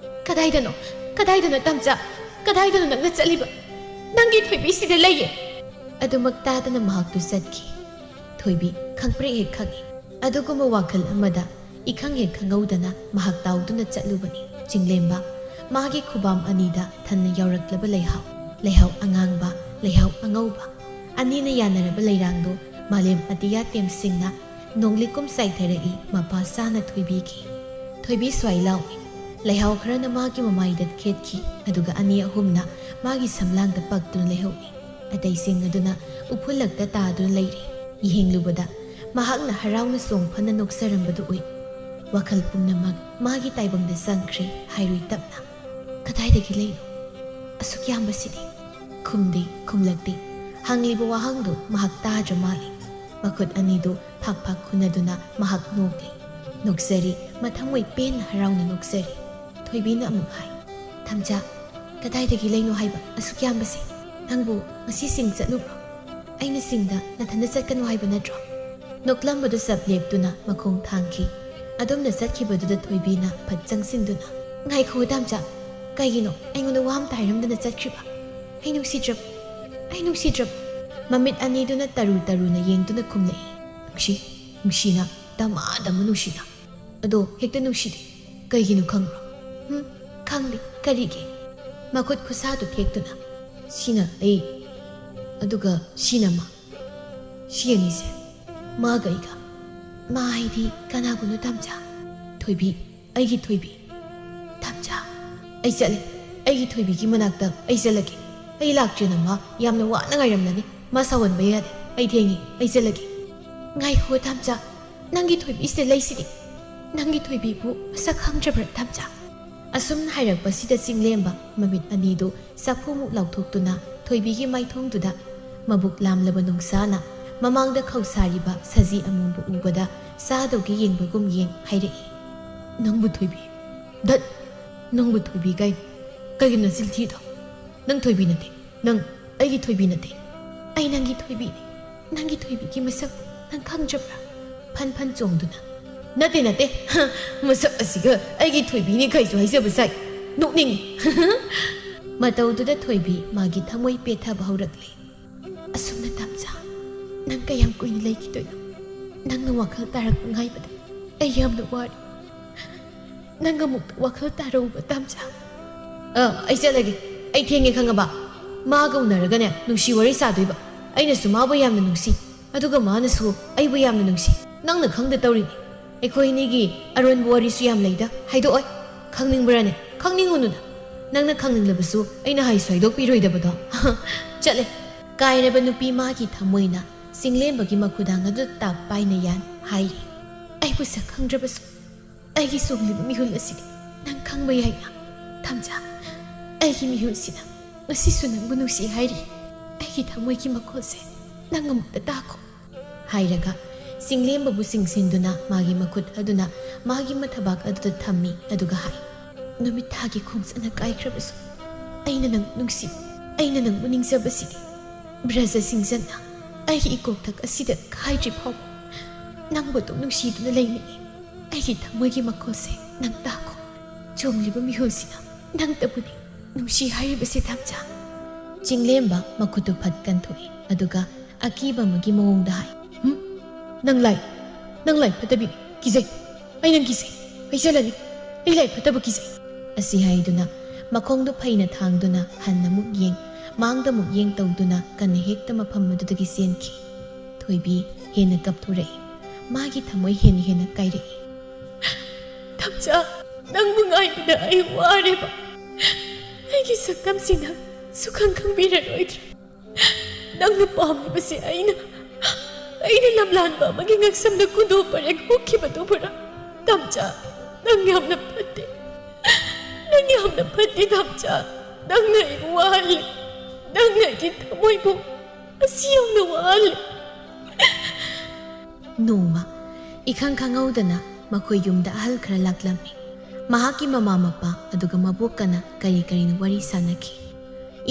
"ꯀꯗꯥꯏꯗꯅꯣ? ꯀꯗꯥꯏꯗꯅꯣ, ꯇꯝꯆꯥ? ꯀꯗꯥꯏꯗꯅꯣ ꯅꯪꯅ ꯆꯠꯂꯤꯕ? ꯅꯪꯒꯤ ꯊꯣꯏꯕꯤꯁꯤꯗ ꯂꯩꯌꯦ!" ꯑꯗꯨꯃꯛ ꯇꯥꯗꯅ ꯃꯍꯥꯛꯇꯨ ꯆꯠꯈꯤ꯫ ꯊꯣꯏꯕꯤ ꯈꯪꯄ꯭ꯔꯦꯛ ꯍꯦꯛ ꯈꯪꯏ꯫ ꯑꯗꯨꯒꯨꯝꯕ ꯋꯥꯈꯜ ꯑꯃꯗ ꯏꯈꯪ ꯍꯦꯛ ꯈꯪꯍꯧꯗꯅ ꯃꯍꯥꯛ ꯇꯥꯎꯗꯨꯅ ꯆꯠꯂꯨꯕꯅꯤ꯫ ꯆꯤꯡꯂꯦꯝꯕ, ꯃꯥꯒꯤ ꯈꯨꯕꯥꯝ ꯑꯅꯤꯗ ꯊꯟꯅ ꯌꯥꯎꯔꯛꯂꯕ ꯂꯩꯍꯥꯎ, ꯂꯩꯍꯥꯎ ꯑꯉꯥꯡꯕ, ꯂꯩꯍꯥꯎ ꯑꯉꯧꯕ, ꯑꯅꯤꯅ ꯌꯥꯅꯔꯕ ꯂꯩꯔꯥꯡꯗꯣ ꯃꯥꯂꯦꯝ ꯑꯇꯤꯌꯥ ꯇꯦꯝꯁꯤꯡꯅ ꯅꯣꯡꯂꯤꯛꯀꯨꯝ ꯆꯥꯏꯊꯔꯛꯏ, ꯃꯄꯥ ꯆꯥꯅ ꯊꯣꯏꯕꯤꯒꯤ꯫ ꯊꯣꯏꯕꯤ ꯁ꯭ꯋꯥꯏ ꯂꯥꯎꯏ꯫ ꯂꯩꯍꯥꯎ ꯈꯔꯅ ꯃꯥꯒꯤ ꯃꯃꯥꯏꯗ ꯈꯦꯠꯈꯤ, ꯑꯗꯨꯒ ꯑꯅꯤ ꯑꯍꯨꯝꯅ ꯃꯥꯒꯤ ꯁꯝꯂꯥꯡꯗ ꯄꯛꯇꯨꯅ ꯂꯩꯍꯧꯏ꯫ ꯑꯇꯩꯁꯤꯡ ꯑꯗꯨꯅ ꯎꯐꯨꯜꯂꯛꯇ ꯇꯥꯗꯨꯅ ꯂꯩꯔꯤ꯫ ꯌꯦꯡꯂꯨꯕꯗ ꯃꯍꯥꯛꯅ ꯍꯔꯥꯎꯅ ꯆꯣꯡꯐꯅ ꯅꯣꯛꯆꯔꯝꯕꯗꯨ ꯎꯏ꯫ ꯋꯥꯈꯜ ꯄꯨꯝꯅꯃꯛ ꯃꯥꯒꯤ ꯇꯥꯏꯕꯪꯗ ꯆꯪꯈ꯭ꯔꯦ ꯍꯥꯏꯔꯨꯏ ꯇꯞꯅ꯫ "ꯀꯗꯥꯏꯗꯒꯤ ꯂꯩꯅꯣ ꯑꯁꯨꯛ ꯌꯥꯝꯕꯁꯤꯗꯤ?" ꯈꯨꯝꯗꯦ, ꯈꯨꯝꯂꯛꯇꯦ꯫ ꯍꯪꯂꯤꯕ ꯋꯥꯍꯪꯗꯨ ꯃꯍꯥꯛ ꯇꯥꯗ꯭ꯔ ꯃꯥꯜꯂꯤ꯫ ꯃꯈꯨꯠ ꯑꯅꯤꯗꯨ ꯐꯥꯛ ꯐꯥꯛ ꯈꯨꯅꯗꯨꯅ ꯃꯍꯥꯛ ꯅꯣꯛꯂꯤ꯫ ꯅꯣꯛꯆꯔꯤ, ꯃꯊꯃꯣꯏ ꯄꯦꯟꯅ ꯍꯔꯥꯎꯅ ꯅꯣꯛꯆꯔꯤ꯫ ꯊꯣꯏꯕꯤꯅ ꯑꯃꯨꯛ ꯍꯥꯏ, "ꯊꯝꯆꯥ, ꯀꯗꯥꯏꯗꯒꯤ ꯂꯩꯅꯣ ꯍꯥꯏꯕ ꯑꯁꯨꯛ ꯌꯥꯝꯕꯁꯦ? ꯅꯪꯕꯨ ꯉꯁꯤ ꯆꯤꯡ ꯆꯠꯂꯨꯕ꯭ꯔꯣ? ꯑꯩꯅ ꯆꯤꯡꯗ ꯅꯊꯟꯗ ꯆꯠꯀꯅꯨ ꯍꯥꯏꯕ ꯅꯠꯇ꯭ꯔꯣ?" ꯅꯣꯛꯂꯝꯕꯗꯨ ꯆꯞ ꯂꯦꯞꯇꯨꯅ ꯃꯈꯣꯡ ꯊꯥꯡꯈꯤ꯫ ꯑꯗꯨꯝꯅ ꯆꯠꯈꯤꯕꯗꯨꯗ ꯊꯣꯏꯕꯤꯅ ꯐꯠ ꯆꯪꯁꯤꯟꯗꯨꯅ, "ꯉꯥꯏꯈꯣ ꯊꯝꯆꯥ, ꯀꯩꯒꯤꯅꯣ ꯑꯩꯉꯣꯟꯗ ꯋꯥ ꯑꯝꯇ ꯍꯥꯏꯔꯝꯗꯅ ꯆꯠꯈ꯭ꯔꯤꯕ? ꯑꯩ ꯅꯨꯡꯁꯤꯗ꯭ꯔꯕ? ꯑꯩ ꯅꯨꯡꯁꯤꯗ꯭ꯔꯕ?" ꯃꯃꯤꯠ ꯑꯅꯤꯗꯨꯅ ꯇꯔꯨ ꯇꯔꯨꯅ ꯌꯦꯡꯗꯨꯅ ꯈꯨꯝꯂꯛꯏ꯫ "ꯅꯨꯡꯁꯤ, ꯅꯨꯡꯁꯤꯅ, ꯗꯃꯥ ꯗꯃꯥ ꯅꯨꯡꯁꯤꯅ꯫ ꯑꯗꯣ ꯍꯦꯛꯇ ꯅꯨꯡꯁꯤꯗꯦ꯫ ꯀꯩꯒꯤꯅꯣ ꯈꯪꯕ꯭ꯔꯣ?" "ꯍꯨꯝ, ꯈꯪꯗꯦ꯫ ꯀꯔꯤꯒꯤ?" ꯃꯈꯨꯠ ꯈꯨꯁꯥꯗꯨ ꯊꯦꯛꯇꯨꯅ, "ꯁꯤꯅ ꯑꯩ, ꯑꯗꯨꯒ ꯁꯤꯅ ꯃꯥ꯫ ꯁꯤ ꯑꯅꯤꯁꯦ ꯃꯥꯒ ꯑꯩꯒ꯫" "ꯃꯥ ꯍꯥꯏꯗꯤ ꯀꯅꯥꯕꯨꯅꯣ ꯊꯝꯆꯥ?" "ꯊꯣꯏꯕꯤ, ꯑꯩꯒꯤ ꯊꯣꯏꯕꯤ꯫" "ꯊꯝꯆꯥ, ꯑꯩ ꯆꯠꯂꯦ꯫ ꯑꯩꯒꯤ ꯊꯣꯏꯕꯤꯒꯤ ꯃꯅꯥꯛꯇ ꯑꯩ ꯆꯠꯂꯒꯦ꯫ ꯑꯩ ꯂꯥꯛꯇ꯭ꯔꯤꯅ ꯃꯥ ꯌꯥꯝꯅ ꯋꯥꯅ ꯉꯥꯏꯔꯝꯂꯅꯤ꯫ ꯃꯥ ꯁꯥꯎꯍꯟꯕ ꯌꯥꯗꯦ꯫ ꯑꯩ ꯊꯦꯡꯉꯦ꯫ ꯑꯩ ꯆꯠꯂꯒꯦ꯫" "ꯉꯥꯏꯈꯣ ꯊꯝꯆꯥ, ꯅꯪꯒꯤ ꯊꯣꯏꯕꯤꯁꯤꯗ ꯂꯩꯁꯤꯗꯤ꯫ ꯅꯪꯒꯤ ꯊꯣꯏꯕꯤꯕꯨ ꯃꯁꯛ ꯈꯪꯗ꯭ꯔꯕ꯭ꯔꯥ ꯊꯝꯆꯥ?" ꯑꯁꯨꯝꯅ ꯍꯥꯏꯔꯛꯄꯁꯤꯗ ꯆꯤꯡꯂꯦꯝꯕ ꯃꯃꯤꯠ ꯑꯅꯤꯗꯨ ꯆꯐꯨꯃꯨꯛ ꯂꯥꯎꯊꯣꯛꯇꯨꯅ ꯊꯣꯏꯕꯤꯒꯤ ꯃꯥꯏꯊꯣꯡꯗꯨꯗ ꯃꯕꯨꯛ ꯂꯥꯝꯂꯕ ꯅꯨꯡꯁꯥꯅ ꯃꯃꯥꯡꯗ ꯈꯧꯁꯥꯔꯤꯕ ꯁꯖꯤ ꯑꯃꯣꯝꯕꯨ ꯎꯕꯗ ꯆꯥꯗꯧꯒꯤ ꯌꯦꯡꯕꯒꯨꯝ ꯌꯦꯡ ꯍꯥꯏꯔꯛꯏ꯫ "ꯅꯪꯕꯨ ꯊꯣꯏꯕꯤ? ꯗꯠ! ꯅꯪꯕꯨ ꯊꯣꯏꯕꯤ ꯀꯥꯏꯅ? ꯀꯩꯒꯤꯅꯣ ꯅꯆꯤꯟ ꯊꯤꯗꯣ? ꯅꯪ ꯊꯣꯏꯕꯤ ꯅꯠꯇꯦ꯫ ꯅꯪ ꯑꯩꯒꯤ ꯊꯣꯏꯕꯤ ꯅꯠꯇꯦ꯫" "ꯑꯩ ꯅꯪꯒꯤ ꯊꯣꯏꯕꯤꯅꯤ꯫ ꯅꯪꯒꯤ ꯊꯣꯏꯕꯤꯒꯤ ꯃꯁꯛ ꯅꯪ ꯈꯪꯗ꯭ꯔꯕ꯭ꯔꯥ?" ꯐꯟ ꯐꯟ ꯆꯣꯡꯗꯨꯅ, "ꯅꯠꯇꯦ, ꯅꯠꯇꯦ꯫ ꯃꯁꯛ ꯑꯁꯤꯒ ꯑꯩꯒꯤ ꯊꯣꯏꯕꯤꯅꯤ ꯀꯩꯁꯨ ꯍꯥꯏꯖꯕ ꯁꯥꯏ꯫ ꯅꯣꯛꯅꯤꯡꯉꯤ꯫" ꯃꯇꯧꯗꯨꯗ ꯊꯣꯏꯕꯤ ꯃꯥꯒꯤ ꯊꯃꯣꯏ ꯄꯦꯠꯊꯕ ꯍꯧꯔꯛꯂꯦ꯫ "ꯑꯁꯨꯝꯅ ꯊꯝꯆꯥ, ꯅꯪ ꯀꯌꯥꯝ ꯀꯨꯏꯅ ꯂꯩꯈꯤꯗꯣꯏꯅꯣ? ꯅꯪꯅ ꯋꯥꯈꯜ ꯇꯥꯔꯛꯄ ꯉꯥꯏꯕꯗ ꯑꯩ ꯌꯥꯝꯅ ꯋꯥꯔꯦ꯫ ꯅꯪ ꯑꯃꯨꯛ ꯋꯥꯈꯜ ꯇꯥꯔꯛꯎꯕ ꯊꯝꯆꯥ꯫" "ꯑ, ꯑꯩ ꯆꯠꯂꯒꯦ꯫ ꯑꯩ ꯊꯦꯡꯉꯦ ꯈꯪꯉꯕ? ꯃꯥꯒ ꯎꯅꯔꯒꯅꯦ ꯅꯨꯡꯁꯤ ꯋꯥꯔꯤ ꯁꯥꯗꯣꯏꯕ꯫ ꯑꯩꯅꯁꯨ ꯃꯥꯕꯨ ꯌꯥꯝꯅ ꯅꯨꯡꯁꯤ, ꯑꯗꯨꯒ ꯃꯥꯅꯁꯨ ꯑꯩꯕꯨ ꯌꯥꯝꯅ ꯅꯨꯡꯁꯤ꯫ ꯅꯪꯅ ꯈꯪꯗ ꯇꯧꯔꯤꯅꯤ꯫ ꯑꯩꯈꯣꯏ ꯑꯅꯤꯒꯤ ꯑꯔꯣꯟꯕ ꯋꯥꯔꯤꯁꯨ ꯌꯥꯝ ꯂꯩꯗ, ꯍꯥꯏꯗꯣꯛꯑꯣꯏ꯫ ꯈꯪꯅꯤꯡꯕ꯭ꯔꯥꯅꯦ? ꯈꯪꯅꯤꯡꯉꯨꯅꯨꯗ꯫ ꯅꯪꯅ ꯈꯪꯅꯤꯡꯂꯕꯁꯨ ꯑꯩꯅ ꯍꯥꯏꯁꯨ ꯍꯥꯏꯗꯣꯛꯄꯤꯔꯣꯏꯗꯕꯗꯣ꯫ ꯆꯠꯂꯦ꯫ ꯀꯥꯏꯔꯕ ꯅꯨꯄꯤ ꯃꯥꯒꯤ ꯊꯃꯣꯏꯅ ꯆꯤꯡꯂꯦꯝꯕꯒꯤ ꯃꯈꯨꯗꯥꯡ ꯑꯗꯨ ꯇꯥꯞ ꯄꯥꯏꯅ ꯌꯥꯟ ꯍꯥꯏꯔꯤ, "ꯑꯩꯕꯨ ꯁꯛ ꯈꯪꯗ꯭ꯔꯕꯁꯨ ꯑꯩꯒꯤ ꯆꯣꯡꯂꯤꯕ ꯃꯤꯍꯨꯜ ꯑꯁꯤꯗꯤ ꯅꯪ ꯈꯪꯕ ꯌꯥꯏꯅ꯫ ꯊꯝꯆꯥ, ꯑꯩꯒꯤ ꯃꯤꯍꯨꯜꯁꯤꯅ ꯉꯁꯤꯁꯨ ꯅꯪꯕꯨ ꯅꯨꯡꯁꯤ ꯍꯥꯏꯔꯤ꯫ ꯑꯩꯒꯤ ꯊꯃꯣꯏꯒꯤ ꯃꯈꯣꯜꯁꯦ ꯅꯪ ꯑꯃꯨꯛꯇ ꯇꯥꯈꯣ" ꯍꯥꯏꯔꯒ ꯆꯤꯡꯂꯦꯝꯕꯕꯨ ꯆꯤꯡꯁꯤꯟꯗꯨꯅ ꯃꯥꯒꯤ ꯃꯈꯨꯠ ꯑꯗꯨꯅ ꯃꯥꯒꯤ ꯃꯊꯕꯥꯛ ꯑꯗꯨꯗ ꯊꯝꯃꯤ, ꯑꯗꯨꯒ ꯍꯥꯏ, "ꯅꯨꯃꯤꯠ ꯊꯥꯒꯤ ꯈꯣꯡꯆꯠꯅ ꯀꯥꯏꯈ꯭ꯔꯕꯁꯨ ꯑꯩꯅ ꯅꯪ ꯅꯨꯡꯁꯤ, ꯑꯩꯅ ꯅꯪꯕꯨ ꯅꯤꯡꯖꯕꯁꯤꯗꯤ ꯕ꯭ꯔꯖ ꯁꯤꯡꯖꯟꯅ ꯑꯩꯒꯤ ꯏꯀꯣꯛꯊꯛ ꯑꯁꯤꯗ ꯈꯥꯏꯗ꯭ꯔꯤ ꯐꯥꯎꯕ ꯅꯪꯕꯨ ꯑꯗꯨꯝ ꯅꯨꯡꯁꯤꯗꯨꯅ ꯂꯩꯅꯤꯡꯏ꯫ ꯑꯩꯒꯤ ꯊꯃꯣꯏꯒꯤ ꯃꯈꯣꯜꯁꯦ ꯅꯪ ꯇꯥꯈꯣ꯫ ꯆꯣꯡꯂꯤꯕ ꯃꯤꯍꯨꯜꯁꯤꯅ ꯅꯪꯇꯕꯨꯅꯤ ꯅꯨꯡꯁꯤ ꯍꯥꯏꯔꯤꯕꯁꯦ, ꯊꯝꯆꯥ꯫" ꯆꯤꯡꯂꯦꯝꯕ ꯃꯈꯨꯠꯇꯨ ꯐꯠ ꯀꯟꯊꯣꯛꯏ, ꯑꯗꯨꯒ ꯑꯀꯤꯕ ꯑꯃꯒꯤ ꯃꯑꯣꯡꯗ ꯍꯥꯏ, "ꯍꯨꯝ? ꯅꯪ ꯂꯥꯏ, ꯅꯪ ꯂꯥꯏ ꯐꯠꯇꯕꯤꯅꯤ꯫ ꯀꯤꯖꯩ꯫ ꯑꯩ ꯅꯪ ꯀꯤꯖꯩ꯫ ꯑꯩ ꯆꯠꯂꯅꯤ꯫ ꯑꯩ ꯂꯥꯏ ꯐꯠꯇꯕ ꯀꯤꯖꯩ꯫" ꯑꯁꯤ ꯍꯥꯏꯗꯨꯅ ꯃꯈꯣꯡꯗꯨ ꯐꯩꯅ ꯊꯥꯡꯗꯨꯅ ꯍꯟꯅ ꯑꯃꯨꯛ ꯌꯦꯡ, ꯃꯥꯡꯗ ꯑꯃꯨꯛ ꯌꯦꯡ ꯇꯧꯗꯨꯅ ꯀꯟꯅ ꯍꯦꯛꯇ ꯃꯐꯝ ꯑꯗꯨꯗꯒꯤ ꯆꯦꯟꯈꯤ꯫ ꯊꯣꯏꯕꯤ ꯍꯦꯟꯅ ꯀꯞꯊꯣꯔꯛꯏ꯫ ꯃꯥꯒꯤ ꯊꯃꯣꯏ ꯍꯦꯟꯅ ꯍꯦꯟꯅ ꯀꯥꯏꯔꯛꯏ꯫ "ꯊꯝꯆꯥ, ꯅꯪꯕꯨ ꯉꯥꯏꯕꯗ ꯑꯩ ꯋꯥꯔꯦꯕ꯫ ꯑꯩꯒꯤ ꯁꯛꯇꯝꯁꯤ ꯅꯪ ꯁꯨꯈꯪ ꯈꯪꯕꯤꯔꯔꯣꯏꯗ꯭ꯔꯥ? ꯅꯪꯅ ꯄꯥꯝꯂꯤꯕꯁꯦ ꯑꯩꯅ, ꯑꯩꯅ ꯂꯝꯂꯥꯟꯕ ꯑꯃꯒꯤ ꯉꯛꯁꯝꯗ ꯈꯨꯗꯣ ꯄꯔꯦꯡ ꯍꯨꯛꯈꯤꯕꯗꯨꯕꯨꯔꯥ? ꯊꯝꯆꯥ, ꯅꯪ ꯌꯥꯝꯅ ꯐꯠꯇꯦ꯫ ꯅꯪ ꯌꯥꯝꯅ ꯐꯠꯇꯦ, ꯊꯝꯆꯥ꯫ ꯅꯪꯅ ꯑꯩꯕꯨ ꯋꯥꯍꯜꯂꯤ꯫ ꯅꯪꯅ ꯑꯩꯒꯤ ꯊꯃꯣꯏꯕꯨ ꯑꯁꯤ ꯌꯧꯅ ꯋꯥꯍꯜꯂꯤ꯫" ꯅꯣꯡꯃ ꯏꯈꯪ ꯈꯪꯍꯧꯗꯅ ꯃꯈꯣꯏ ꯌꯨꯝꯗ ꯑꯍꯜ ꯈꯔ ꯂꯥꯛꯂꯝꯃꯤ꯫ ꯃꯍꯥꯛꯀꯤ ꯃꯃꯥ ꯃꯄꯥ ꯑꯗꯨꯒ ꯃꯕꯣꯛꯀꯅ ꯀꯔꯤ ꯀꯔꯤꯅꯣ ꯋꯥꯔꯤ ꯁꯥꯅꯈꯤ꯫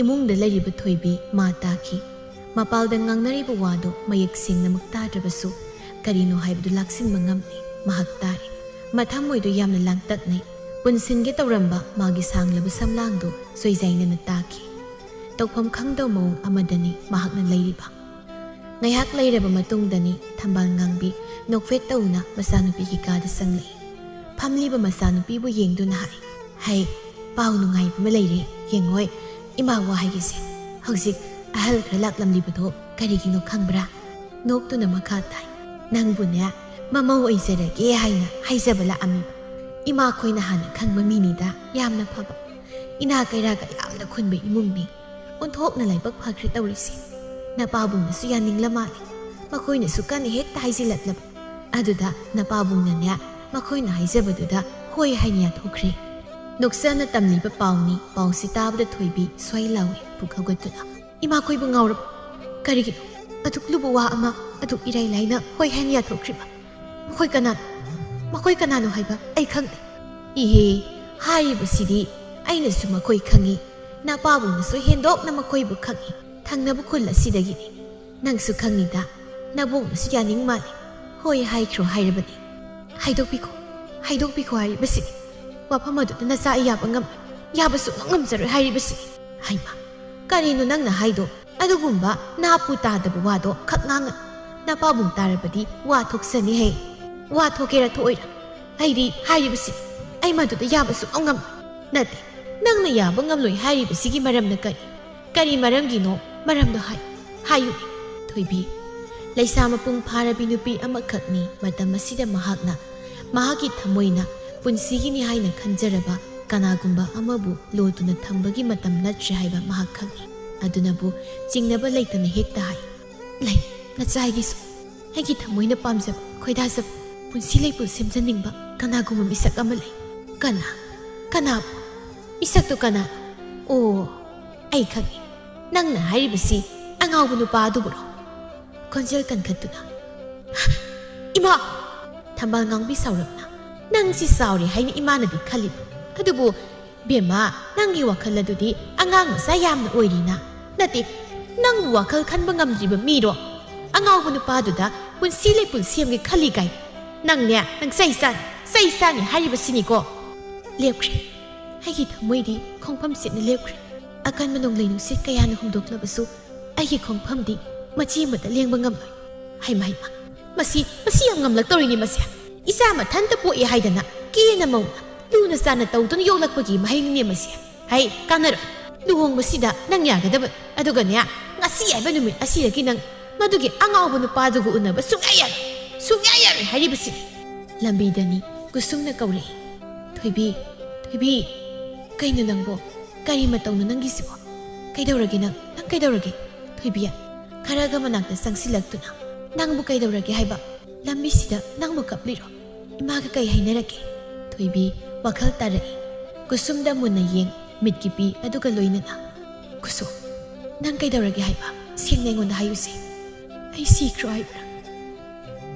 ꯏꯃꯨꯡꯗ ꯂꯩꯔꯤꯕ ꯊꯣꯏꯕꯤ ꯃꯥ ꯇꯥꯈꯤ꯫ ꯃꯄꯥꯜꯗ ꯉꯥꯡꯅꯔꯤꯕ ꯋꯥꯗꯨ ꯃꯌꯦꯛ ꯁꯦꯡꯅꯃꯛ ꯇꯥꯗ꯭ꯔꯕꯁꯨ ꯀꯔꯤꯅꯣ ꯍꯥꯏꯕꯗꯨ ꯂꯥꯛꯁꯤꯟꯕ ꯉꯝꯂꯦ꯫ ꯃꯍꯥꯛ ꯇꯥꯔꯦ꯫ ꯃꯊꯃꯣꯏꯗꯨ ꯌꯥꯝꯅ ꯂꯥꯡꯇꯛꯅꯩ꯫ ꯄꯨꯟꯁꯤꯟꯒꯦ ꯇꯧꯔꯝꯕ ꯃꯥꯒꯤ ꯁꯥꯡꯂꯕ ꯁꯝꯂꯥꯡꯗꯨ ꯁꯣꯏꯖꯥꯏꯅꯅ ꯇꯥꯈꯤ꯫ ꯇꯧꯐꯝ ꯈꯪꯗꯕ ꯃꯑꯣꯡ ꯑꯃꯗꯅꯤ ꯃꯍꯥꯛꯅ ꯂꯩꯔꯤꯕ꯫ ꯉꯥꯏꯍꯥꯛ ꯂꯩꯔꯕ ꯃꯇꯨꯡꯗꯅꯤ ꯊꯝꯕꯥꯜ ꯉꯥꯡꯕꯤ ꯅꯣꯛꯐꯦꯠ ꯇꯧꯅ ꯃꯆꯥꯅꯨꯄꯤꯒꯤ ꯀꯥꯗ ꯆꯪꯂꯛꯏ꯫ ꯐꯝꯂꯤꯕ ꯃꯆꯥꯅꯨꯄꯤꯕꯨ ꯌꯦꯡꯗꯨꯅ ꯍꯥꯏ, "ꯍꯩ, ꯄꯥꯎ ꯅꯨꯡꯉꯥꯏꯕ ꯑꯃ ꯂꯩꯔꯦ, ꯌꯦꯡꯉꯣꯏ꯫ ꯏꯃꯥ ꯋꯥ ꯍꯥꯏꯒꯦꯁꯦ, ꯍꯧꯖꯤꯛ ꯑꯍꯜ ꯈꯔ ꯂꯥꯛꯂꯝꯂꯤꯕꯗꯣ ꯀꯔꯤꯒꯤꯅꯣ ꯈꯪꯕ꯭ꯔꯥ?" ꯅꯣꯛꯇꯨꯅ ꯃꯈꯥ ꯇꯥꯏ, "ꯅꯪꯕꯨꯅꯦ, ꯃꯃꯧ ꯑꯣꯏꯖꯔꯒꯦ ꯍꯥꯏꯅ ꯍꯥꯏꯖꯕ ꯂꯥꯛꯑꯝꯃꯤꯕ꯫ ꯏꯃꯥꯈꯣꯏꯅ ꯍꯥꯟꯅ ꯈꯪꯕ ꯃꯤꯅꯤꯗ, ꯌꯥꯝꯅ ꯐꯕ, ꯏꯅꯥ ꯀꯩꯔꯥꯛꯀ ꯌꯥꯝꯅ ꯈꯨꯟꯕ ꯏꯃꯨꯡꯅꯤ꯫ ꯑꯣꯟꯊꯣꯛꯅ ꯂꯥꯏꯕꯛ ꯐꯈ꯭ꯔꯦ ꯇꯧꯔꯤꯁꯦ꯫ ꯅꯄꯥꯕꯨꯡꯅꯁꯨ ꯌꯥꯅꯤꯡꯂ ꯃꯥꯜꯂꯦ꯫ ꯃꯈꯣꯏꯅꯁꯨ ꯀꯟꯅ ꯍꯦꯛꯇ ꯍꯥꯏꯖꯤꯜꯂꯛꯂꯕ꯫ ꯑꯗꯨꯗ ꯅꯄꯥꯕꯨꯡꯅꯅꯦ, ꯃꯈꯣꯏꯅ ꯍꯥꯏꯖꯕꯗꯨꯗ ꯍꯣꯏ ꯍꯥꯏꯅ ꯌꯥꯊꯣꯛꯈ꯭ꯔꯦ꯫ ꯅꯣꯛꯆꯅ ꯇꯝꯂꯤꯕ ꯄꯥꯎꯅꯤ꯫ ꯄꯥꯎꯁꯤ ꯇꯥꯕꯗ ꯊꯣꯏꯕꯤ ꯁ꯭ꯋꯥꯏ ꯂꯥꯎꯏ ꯄꯨꯛ ꯍꯧꯒꯠꯇꯨꯅ꯫ "ꯏꯃꯥꯈꯣꯏꯕꯨ ꯉꯥꯎꯔꯕ? ꯀꯔꯤꯒꯤꯅꯣ ꯑꯗꯨꯛ ꯂꯨꯕ ꯋꯥ ꯑꯃ ꯑꯗꯨꯛ ꯏꯔꯥꯏ ꯂꯥꯏꯅ ꯍꯣꯏ ꯍꯥꯏꯅ ꯌꯥꯊꯣꯛꯈ꯭ꯔꯤꯕ? ꯃꯈꯣꯏ ꯀꯅꯥꯅꯣ? ꯃꯈꯣꯏ ꯀꯅꯥꯅꯣ ꯍꯥꯏꯕ ꯑꯩ ꯈꯪꯗꯦ꯫" "ꯏꯍꯦ, ꯍꯥꯏꯔꯤꯕꯁꯤꯗꯤ ꯑꯩꯅꯁꯨ ꯃꯈꯣꯏ ꯈꯪꯏ, ꯅꯄꯥꯕꯨꯡꯅꯁꯨ ꯍꯦꯟꯗꯣꯛꯅ ꯃꯈꯣꯏꯕꯨ ꯈꯪꯏ꯫ ꯊꯪꯅꯕ ꯈꯨꯜ ꯑꯁꯤꯗꯒꯤꯅꯤ꯫ ꯅꯪꯁꯨ ꯈꯪꯏꯗ, ꯅꯕꯣꯛꯅꯁꯨ ꯌꯥꯅꯤꯡ ꯃꯥꯜꯂꯤ꯫ ꯍꯣꯏ ꯍꯥꯏꯈ꯭ꯔꯣ ꯍꯥꯏꯔꯕꯅꯤ꯫" "ꯍꯥꯏꯗꯣꯛꯄꯤꯈꯣ, ꯍꯥꯏꯗꯣꯛꯄꯤꯈꯣ ꯍꯥꯏꯔꯤꯕꯁꯤꯗꯤ꯫ ꯋꯥꯐꯝ ꯑꯗꯨꯗ ꯅꯆꯥ ꯑꯩ ꯌꯥꯕ ꯉꯝꯂꯣꯏ, ꯌꯥꯕ ꯁꯨꯡꯉꯝ ꯉꯝꯖꯔꯣꯏ ꯍꯥꯏꯔꯤꯕꯁꯤꯅꯤ꯫" "ꯍꯩꯃꯥ, ꯀꯔꯤꯅꯣ ꯅꯪꯅ ꯍꯥꯏꯗꯣ? ꯑꯗꯨꯒꯨꯝꯕ ꯅꯥꯄꯨ ꯇꯥꯗꯕ ꯋꯥꯗꯣ ꯈꯛ ꯉꯥꯡꯒꯅꯨ꯫ ꯅꯄꯥꯕꯨꯡ ꯇꯥꯔꯕꯗꯤ ꯋꯥ ꯊꯣꯛꯁꯅꯤ ꯍꯦ꯫" "ꯋꯥ ꯊꯣꯛꯀꯦꯔꯥ ꯊꯣꯛꯑꯣꯏꯔꯥ, ꯑꯩꯗꯤ ꯍꯥꯏꯔꯤꯕꯁꯤ ꯑꯩ ꯃꯗꯨꯗ ꯌꯥꯕ ꯁꯨꯡꯉꯝ ꯉꯝꯂꯣꯏ꯫" "ꯅꯠꯇꯦ, ꯅꯪꯅ ꯌꯥꯕ ꯉꯝꯂꯣꯏ ꯍꯥꯏꯔꯤꯕꯁꯤꯒꯤ ꯃꯔꯝꯅ ꯀꯔꯤ? ꯀꯔꯤ ꯃꯔꯝꯒꯤꯅꯣ? ꯃꯔꯝꯗꯣ ꯍꯥꯏ, ꯍꯥꯏꯌꯨ꯫" "ꯊꯣꯏꯕꯤ, ꯂꯩꯁꯥ ꯃꯄꯨꯡ ꯐꯥꯔꯕꯤ ꯅꯨꯄꯤ ꯑꯃꯈꯛꯅꯤ꯫ ꯃꯇꯝ ꯑꯁꯤꯗ ꯃꯍꯥꯛꯅ ꯃꯍꯥꯛꯀꯤ ꯊꯃꯣꯏꯅ ꯄꯨꯟꯁꯤꯒꯤꯅꯤ ꯍꯥꯏꯅ ꯈꯟꯖꯔꯕ ꯀꯅꯥꯒꯨꯝꯕ ꯑꯃꯕꯨ ꯂꯣꯠꯇꯨꯅ ꯊꯝꯕꯒꯤ ꯃꯇꯝ ꯅꯠꯇ꯭ꯔꯦ ꯍꯥꯏꯕ ꯃꯍꯥꯛ ꯈꯪꯏ꯫ ꯑꯗꯨꯅꯕꯨ ꯆꯤꯡꯅꯕ ꯂꯩꯇꯅ ꯍꯦꯛꯇ ꯍꯥꯏ꯫ ꯂꯩ, ꯅꯆꯥ ꯑꯩꯒꯤꯁꯨ꯫ ꯑꯩꯒꯤ ꯊꯃꯣꯏꯅ ꯄꯥꯝꯖꯕ, ꯈꯣꯏꯗꯥꯖꯕ, ꯄꯨꯟꯁꯤ ꯂꯩꯄꯨ ꯁꯦꯝꯖꯅꯤꯡꯕ ꯀꯅꯥꯒꯨꯝꯕ ꯃꯤꯁꯛ ꯑꯃ ꯂꯩ꯫" "ꯀꯅꯥ? ꯀꯅꯥ? ꯃꯤꯁꯛꯇꯨ ꯀꯅꯥ? ꯑꯣ, ꯑꯩ ꯈꯪꯏ꯫ ꯅꯪꯅ ꯍꯥꯏꯔꯤꯕꯁꯤ ꯑꯉꯥꯎꯕ ꯅꯨꯄꯥ ꯑꯗꯨꯕꯨꯔꯣ?" ꯈꯣꯟꯖꯦꯜ ꯀꯟꯈꯠꯇꯨꯅ꯫ "ꯏꯃꯥ!" ꯊꯝꯕꯥꯜ ꯉꯥꯡꯕꯤ ꯁꯥꯎꯔꯞꯅ, "ꯅꯪꯁꯤ ꯆꯥꯎꯔꯦ ꯍꯥꯏꯅ ꯏꯃꯥꯅꯗꯤ ꯈꯜꯂꯤ, ꯑꯗꯨꯕꯨ ꯕꯦꯝꯃ, ꯅꯪꯒꯤ ꯋꯥꯈꯜ ꯑꯗꯨꯗꯤ ꯑꯉꯥꯡ ꯃꯆꯥ ꯌꯥꯝꯅ ꯑꯣꯏꯔꯤꯅ꯫ ꯅꯠꯇꯦ, ꯅꯪꯕꯨ ꯋꯥꯈꯜ ꯈꯟꯕ ꯉꯝꯗ꯭ꯔꯤꯕ ꯃꯤꯔꯣ? ꯑꯉꯥꯎꯕ ꯅꯨꯄꯥꯗꯨꯗ ꯄꯨꯟꯁꯤ ꯂꯩꯄꯨꯟ ꯁꯦꯝꯒꯦ ꯈꯜꯂꯤ ꯀꯥꯏ꯫ ꯅꯪꯅꯦ, ꯅꯪ ꯆꯩ ꯆꯥꯅꯤ, ꯆꯩ ꯆꯥꯅꯤ ꯍꯥꯏꯔꯤꯕꯁꯤꯅꯤꯀꯣ꯫" ꯂꯦꯞꯈ꯭ꯔꯦ꯫ ꯑꯩꯒꯤ ꯊꯃꯣꯏꯗꯤ ꯈꯣꯡꯐꯝ ꯆꯦꯠꯅ ꯂꯦꯞꯈ꯭ꯔꯦ꯫ ꯑꯀꯟꯕ ꯅꯣꯡꯂꯩ ꯅꯨꯡꯁꯤꯠ ꯀꯌꯥꯅ ꯍꯨꯝꯗꯣꯛꯂꯕꯁꯨ ꯑꯩꯒꯤ ꯈꯣꯡꯐꯝꯗꯤ ꯃꯆꯤ ꯑꯃꯠꯇ ꯂꯦꯡꯕ ꯉꯝꯂꯣꯏ꯫ ꯍꯩꯃ, ꯍꯩꯃ, ꯃꯁꯤ, ꯃꯁꯤ ꯌꯥꯝ ꯉꯝꯂꯛꯇꯧꯔꯤꯅꯦ ꯃꯁꯦ꯫ ꯏꯆꯥ ꯃꯊꯟꯇ ꯄꯣꯛꯏ ꯍꯥꯏꯗꯅ ꯀꯦꯅ ꯃꯧꯅ ꯂꯨꯅ ꯆꯥꯅ ꯇꯧꯗꯨꯅ ꯌꯣꯛꯂꯛꯄꯒꯤ ꯃꯍꯩꯅꯤꯅꯦ ꯃꯁꯦ꯫ ꯍꯩ, ꯀꯥꯟꯅꯔꯣꯏ꯫ ꯂꯨꯍꯣꯡꯕꯁꯤꯗ ꯅꯪ ꯌꯥꯒꯗꯕ, ꯑꯗꯨꯒꯅꯦ, ꯉꯁꯤ ꯍꯥꯏꯕ ꯅꯨꯃꯤꯠ ꯑꯁꯤꯗꯒꯤ ꯅꯪ ꯃꯗꯨꯒꯤ ꯑꯉꯥꯎꯕ ꯅꯨꯄꯥꯗꯨꯒ ꯎꯅꯕ ꯁꯨꯡꯌꯥ ꯌꯥꯔꯣꯏ꯫ ꯁꯨꯡꯌꯥ ꯌꯥꯔꯣꯏ ꯍꯥꯏꯔꯤꯕꯁꯤꯅꯤ꯫ ꯂꯝꯕꯤꯗꯅꯤ ꯀꯨꯁꯨꯝꯅ ꯀꯧꯔꯛꯏ꯫ "ꯊꯣꯏꯕꯤ, ꯊꯣꯏꯕꯤ, ꯀꯩꯅꯣ ꯅꯪꯕꯣ? ꯀꯔꯤ ꯃꯇꯧꯅꯣ ꯅꯪꯒꯤꯁꯤꯕꯣ? ꯀꯩꯗꯧꯔꯒꯦ ꯅꯪ? ꯅꯪ ꯀꯩꯗꯧꯔꯒꯦ? ꯊꯣꯏꯕꯤ, ꯈꯔꯒ ꯃꯅꯥꯛꯇ ꯆꯪꯁꯤꯜꯂꯛꯇꯨꯅ, ꯅꯪꯕꯨ ꯀꯩꯗꯧꯔꯒꯦ ꯍꯥꯏꯕ? ꯂꯝꯕꯤꯁꯤꯗ ꯅꯪꯕꯨ ꯀꯞꯂꯤꯔꯣ? ꯏꯃꯥꯒ ꯀꯩ ꯍꯥꯏꯅꯔꯒꯦ?" ꯊꯣꯏꯕꯤ ꯋꯥꯈꯜ ꯇꯥꯔꯛꯏ꯫ ꯀꯨꯁꯨꯝꯗ ꯃꯨꯟꯅ ꯌꯦꯡ, ꯃꯤꯠꯀꯤ ꯄꯤ ꯑꯗꯨꯒ ꯂꯣꯏꯅꯅ, "ꯀꯨꯁꯨꯝ, ꯅꯪ ꯀꯩꯗꯧꯔꯒꯦ ꯍꯥꯏꯕ? ꯁꯦꯡꯅ ꯑꯩꯉꯣꯟꯗ ꯍꯥꯏꯌꯨꯁꯦ꯫ ꯑꯩ ꯁꯤꯈ꯭ꯔꯣ ꯍꯥꯏꯕ꯭ꯔꯥ?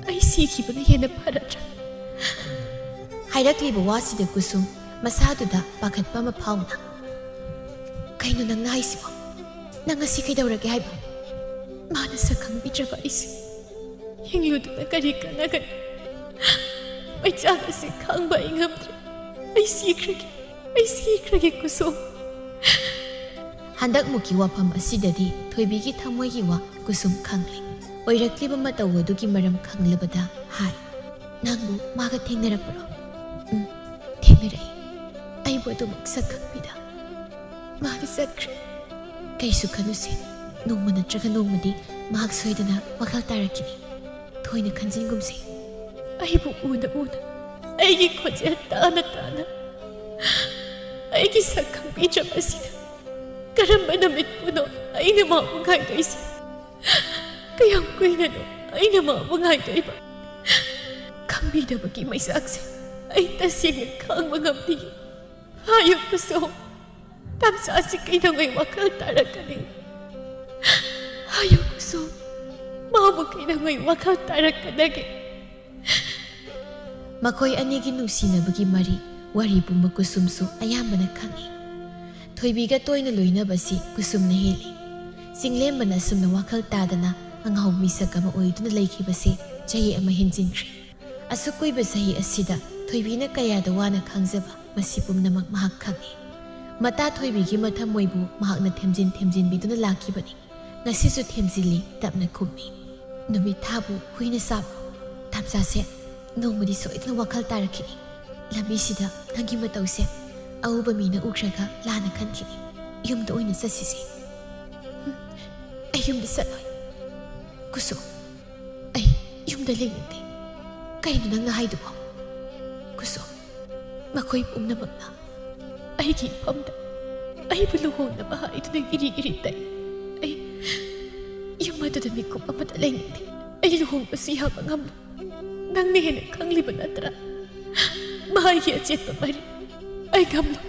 ꯑꯩ ꯁꯤꯈꯤꯕꯅ ꯍꯦꯟꯅ ꯐꯔꯗ꯭ꯔꯥ?" ꯍꯥꯏꯔꯛꯂꯤꯕ ꯋꯥꯁꯤꯗ ꯀꯨꯁꯨꯝ ꯃꯁꯥꯗꯨꯗ ꯄꯥꯈꯠꯄ ꯑꯃ ꯐꯥꯎꯅ, "ꯀꯩꯅꯣ ꯅꯪꯅ ꯍꯥꯏꯁꯤꯕꯣ? ꯅꯪ ꯑꯁꯤ ꯀꯩꯗꯧꯔꯒꯦ ꯍꯥꯏꯕ? ꯃꯥꯅ ꯁꯛ ꯈꯪꯕꯤꯗ꯭ꯔꯕ ꯑꯩꯁꯦ ꯍꯤꯡꯂꯨꯗꯨꯅ ꯀꯔꯤ ꯀꯥꯟꯅꯒꯅꯤ? ꯃꯩꯆꯥꯛ ꯑꯁꯤ ꯈꯥꯡꯕ ꯑꯩ ꯉꯝꯗ꯭ꯔꯦ꯫ ꯑꯩ ꯁꯤꯈ꯭ꯔꯒꯦ, ꯑꯩ ꯁꯤꯈ꯭ꯔꯒꯦ ꯀꯨꯁꯨꯝ꯫" ꯍꯟꯗꯛꯃꯨꯛꯀꯤ ꯋꯥꯐꯝ ꯑꯁꯤꯗꯗꯤ ꯊꯣꯏꯕꯤꯒꯤ ꯊꯃꯣꯏꯒꯤ ꯋꯥ ꯀꯨꯁꯨꯝ ꯈꯪꯂꯦ꯫ ꯑꯣꯏꯔꯛꯂꯤꯕ ꯃꯇꯧ ꯑꯗꯨꯒꯤ ꯃꯔꯝ ꯈꯪꯂꯕꯗ ꯍꯥꯏ, "ꯅꯪꯕꯨ ꯃꯥꯒ ꯊꯦꯡꯅꯔꯛꯄ꯭ꯔꯣ?" "ꯎꯝ, ꯊꯦꯡꯅꯔꯛꯏ꯫ ꯑꯩꯕꯨ ꯑꯗꯨꯃꯛ ꯁꯛ ꯈꯪꯕꯤꯗ ꯃꯥꯗꯤ ꯆꯠꯈ꯭ꯔꯦ꯫" "ꯀꯩꯁꯨ ꯈꯜꯂꯨꯁꯦ, ꯅꯣꯡꯃ ꯅꯠꯇ꯭ꯔꯒ ꯅꯣꯡꯃꯗꯤ ꯃꯍꯥꯛ ꯁꯣꯏꯗꯅ ꯋꯥꯈꯜ ꯇꯥꯔꯛꯈꯤꯅꯤ꯫ ꯊꯣꯏꯅ ꯈꯟꯖꯤꯟꯒꯨꯝꯁꯦ꯫" "ꯑꯩꯕꯨ ꯎꯅ ꯎꯅ, ꯑꯩꯒꯤ ꯈꯣꯟꯖꯦꯜ ꯇꯥꯅ ꯇꯥꯅ, ꯑꯩꯒꯤ ꯁꯛ ꯈꯪꯕꯤꯗ꯭ꯔꯕ ꯑꯁꯤꯅ ꯀꯔꯝꯕ ꯅꯨꯃꯤꯠꯄꯨꯅꯣ ꯑꯩꯅ ꯃꯥꯕꯨ ꯉꯥꯏꯗꯣꯏꯁꯦ? ꯀꯌꯥꯝ ꯀꯨꯏꯅꯅꯣ ꯑꯩꯅ ꯃꯥꯕꯨ ꯉꯥꯏꯗꯣꯏꯕ? ꯈꯪꯕꯤꯗꯕꯒꯤ ꯃꯩꯆꯥꯛꯁꯦ ꯑꯩ ꯇꯁꯦꯡꯅ ꯈꯥꯡꯕ ꯉꯝꯗꯦ꯫ ꯍꯥꯏꯌꯨ ꯀꯨꯁꯨꯝ, ꯇꯝꯆꯥꯁꯤ ꯀꯩꯗꯧꯉꯩ ꯋꯥꯈꯜ ꯇꯥꯔꯛꯀꯅꯤ? ꯍꯥꯏꯌꯨ ꯀꯨꯁꯨꯝ, ꯃꯥꯕꯨ ꯀꯩꯗꯧꯉꯩ ꯋꯥꯈꯜ ꯇꯥꯔꯛꯀꯗꯒꯦ?" ꯃꯈꯣꯏ ꯑꯅꯤꯒꯤ ꯅꯨꯡꯁꯤꯅꯕꯒꯤ ꯃꯔꯤ, ꯋꯥꯔꯤ ꯄꯨꯝꯕ ꯀꯨꯁꯨꯝꯁꯨ ꯑꯌꯥꯝꯕꯅ ꯈꯪꯏ꯫ ꯊꯣꯏꯕꯤꯒ ꯇꯣꯏꯅ ꯂꯣꯏꯅꯕꯁꯤ ꯀꯨꯁꯨꯝꯅ ꯍꯦꯜꯂꯤ꯫ ꯆꯤꯡꯂꯦꯝꯕꯅ ꯑꯁꯨꯝꯅ ꯋꯥꯈꯜ ꯇꯥꯗꯅ ꯑꯉꯥꯎꯕ ꯃꯤꯁꯛ ꯑꯃ ꯑꯣꯏꯗꯨꯅ ꯂꯩꯈꯤꯕꯁꯦ ꯆꯍꯤ ꯑꯃ ꯍꯦꯟꯖꯤꯟꯈ꯭ꯔꯦ꯫ ꯑꯁꯨꯛ ꯀꯨꯏꯕ ꯆꯍꯤ ꯑꯁꯤꯗ ꯊꯣꯏꯕꯤꯅ ꯀꯌꯥꯗ ꯋꯥꯅ ꯈꯥꯡꯖꯕ, ꯃꯁꯤ ꯄꯨꯝꯅꯃꯛ ꯃꯍꯥꯛ ꯈꯪꯏ꯫ ꯃꯇꯥ ꯊꯣꯏꯕꯤꯒꯤ ꯃꯊꯃꯣꯏꯕꯨ ꯃꯍꯥꯛꯅ ꯊꯦꯝꯖꯤꯟ ꯊꯦꯝꯖꯤꯟꯕꯤꯗꯨꯅ ꯂꯥꯛꯈꯤꯕꯅꯤ꯫ ꯉꯁꯤꯁꯨ ꯊꯦꯝꯖꯤꯜꯂꯤ, ꯇꯞꯅ ꯈꯨꯝꯃꯤ꯫ "ꯅꯨꯃꯤꯠ ꯊꯥꯕꯨ ꯍꯨꯏꯅ ꯆꯥꯕ꯭ꯔꯣ? ꯇꯥꯝꯆꯥꯁꯦ ꯅꯣꯡꯃꯗꯤ ꯁꯣꯏꯗꯅ ꯋꯥꯈꯜ ꯇꯥꯔꯛꯈꯤꯅꯤ꯫ ꯂꯝꯕꯤꯁꯤꯗ ꯅꯪꯒꯤ ꯃꯇꯧꯁꯦ ꯑꯎꯕ ꯃꯤꯅ ꯎꯈ꯭ꯔꯒ ꯂꯥꯟꯅ ꯈꯟꯈꯤꯅꯤ꯫ ꯌꯨꯝꯗ ꯑꯣꯏꯅ ꯆꯠꯁꯤꯁꯦ꯫" "ꯎꯝ, ꯑꯩ ꯌꯨꯝꯗ ꯆꯠꯂꯣꯏ꯫ ꯀꯨꯁꯨꯝ, ꯑꯩ ꯌꯨꯝꯗ ꯂꯩꯅꯤꯡꯗꯦ꯫ ꯀꯩꯅꯣ ꯅꯪꯅ ꯍꯥꯏꯗꯨꯕꯣ? ꯀꯨꯁꯨꯝ, ꯃꯈꯣꯏ ꯄꯨꯝꯅꯃꯛꯅ ꯑꯩꯒꯤ ꯏꯐꯝꯗ ꯑꯩꯕꯨ ꯂꯨꯍꯣꯡꯅꯕ ꯍꯥꯏꯗꯨꯅ ꯏꯔꯤ ꯏꯔꯤ ꯇꯩ꯫ ꯑꯩ ꯌꯨꯝ ꯑꯗꯨꯗ ꯃꯤꯀꯨꯞ ꯑꯃꯇ ꯂꯩꯅꯤꯡꯗꯦ꯫ ꯑꯩ ꯂꯨꯍꯣꯡꯕꯁꯨ ꯌꯥꯕ ꯉꯝꯂꯣꯏ꯫ ꯅꯪꯅ ꯍꯦꯟꯅ ꯈꯪꯂꯤꯕ ꯅꯠꯇ꯭ꯔꯥ ꯃꯍꯥꯛꯀꯤ ꯑꯆꯦꯠꯄ ꯃꯔꯤ? ꯑꯩ ꯉꯝꯂꯣꯏ꯫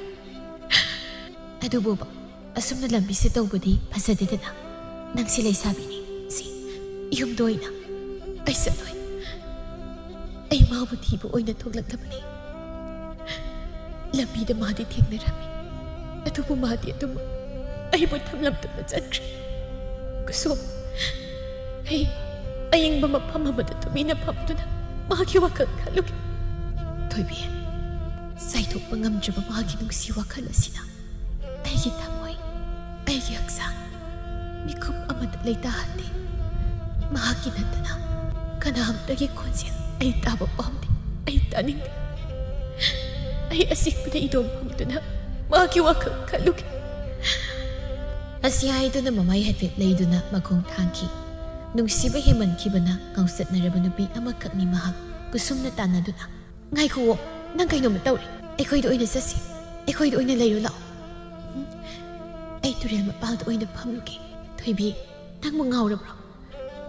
ꯑꯗꯨꯕꯨꯕ, ꯑꯁꯨꯝꯅ ꯂꯝꯕꯤꯁꯦ ꯇꯧꯕꯗꯤ ꯐꯖꯗꯦꯗꯅ꯫ ꯅꯪꯁꯤ ꯂꯩꯁꯥꯕꯤꯅꯤ꯫ ꯁꯤ ꯌꯨꯝꯗ ꯑꯣꯏꯅ ꯑꯩ ꯆꯠꯂꯣꯏ꯫ ꯑꯩ ꯃꯥꯕꯨ ꯊꯤꯕ ꯑꯣꯏꯅ ꯊꯣꯛꯂꯛꯂꯕꯅꯤ꯫ ꯂꯝꯕꯤꯗ ꯃꯥꯗꯤ ꯊꯦꯡꯅꯔꯝꯃꯤ, ꯑꯗꯨꯕꯨ ꯃꯥꯗꯤ ꯑꯗꯨꯝ ꯑꯩꯕꯨ ꯊꯝꯂꯝꯗꯨꯅ ꯆꯠꯈ꯭ꯔꯦ꯫ ꯀꯨꯁꯨꯝ, ꯑꯩ ꯑꯌꯤꯡꯕ ꯃꯐꯝ ꯑꯃꯗ ꯇꯨꯃꯤꯟꯅ ꯐꯝꯗꯨꯅ ꯃꯥꯒꯤ ꯋꯥꯈꯜ ꯈꯜꯂꯨꯒꯦ꯫ ꯊꯣꯏꯕꯤ, ꯁꯥꯏꯗꯣꯛꯄ ꯉꯝꯗ꯭ꯔꯕ ꯃꯥꯒꯤ ꯅꯨꯡꯁꯤ ꯋꯥꯈꯜ ꯑꯁꯤꯅ ꯑꯩꯒꯤ ꯊꯃꯣꯏ, ꯑꯩꯒꯤ ꯍꯛꯆꯥꯡ ꯃꯤꯀꯨꯞ ꯑꯃꯗ ꯂꯩꯇꯥꯍꯜꯂꯤ꯫ ꯃꯍꯥꯛꯀꯤ ꯅꯠꯇꯅ ꯀꯅꯥꯝꯇꯒꯤ ꯈꯣꯟꯖꯦꯜ ꯑꯩ ꯇꯥꯕ ꯄꯥꯝꯗꯦ꯫ ꯑꯩ ꯇꯥꯅꯤꯡꯗꯦ꯫ ꯑꯩ ꯑꯁꯦꯡꯕꯗ ꯏꯇꯣꯝ ꯐꯝꯗꯨꯅ ꯃꯍꯥꯛꯀꯤ ꯋꯥꯈꯜ ꯈꯜꯂꯨꯒꯦ꯫ ꯑꯁꯤ ꯍꯥꯏꯗꯨꯅ ꯃꯃꯥꯏ ꯍꯥꯏꯐꯦꯠ ꯂꯩꯗꯨꯅ ꯃꯈꯣꯡ ꯊꯥꯡꯈꯤ꯫ ꯅꯨꯡꯁꯤꯕ ꯍꯦꯟꯃꯟꯈꯤꯕꯅ ꯉꯥꯎꯆꯠꯅꯔꯕ ꯅꯨꯄꯤ ꯑꯃꯈꯛꯅꯤ ꯃꯍꯥꯛ꯫ ꯀꯨꯁꯨꯝꯅ ꯇꯥꯟꯅꯗꯨꯅ, "ꯉꯥꯏꯈꯨꯑꯣ, ꯅꯪ ꯀꯩꯅꯣꯝꯃ ꯇꯧꯔꯦ꯫ ꯑꯩꯈꯣꯏꯗ ꯑꯣꯏꯅ ꯆꯠꯁꯤ꯫ ꯑꯩꯈꯣꯏꯗ ꯑꯣꯏꯅ ꯂꯩꯔꯨ ꯂꯥꯛꯑꯣ꯫ ꯎꯝ, ꯑꯩ ꯇꯨꯔꯦꯜ ꯃꯄꯥꯜꯗ ꯑꯣꯏꯅ ꯐꯝꯂꯨꯒꯦ꯫" "ꯊꯣꯏꯕꯤ, ꯅꯪꯕꯨ ꯉꯥꯎꯔꯕ꯭ꯔꯣ?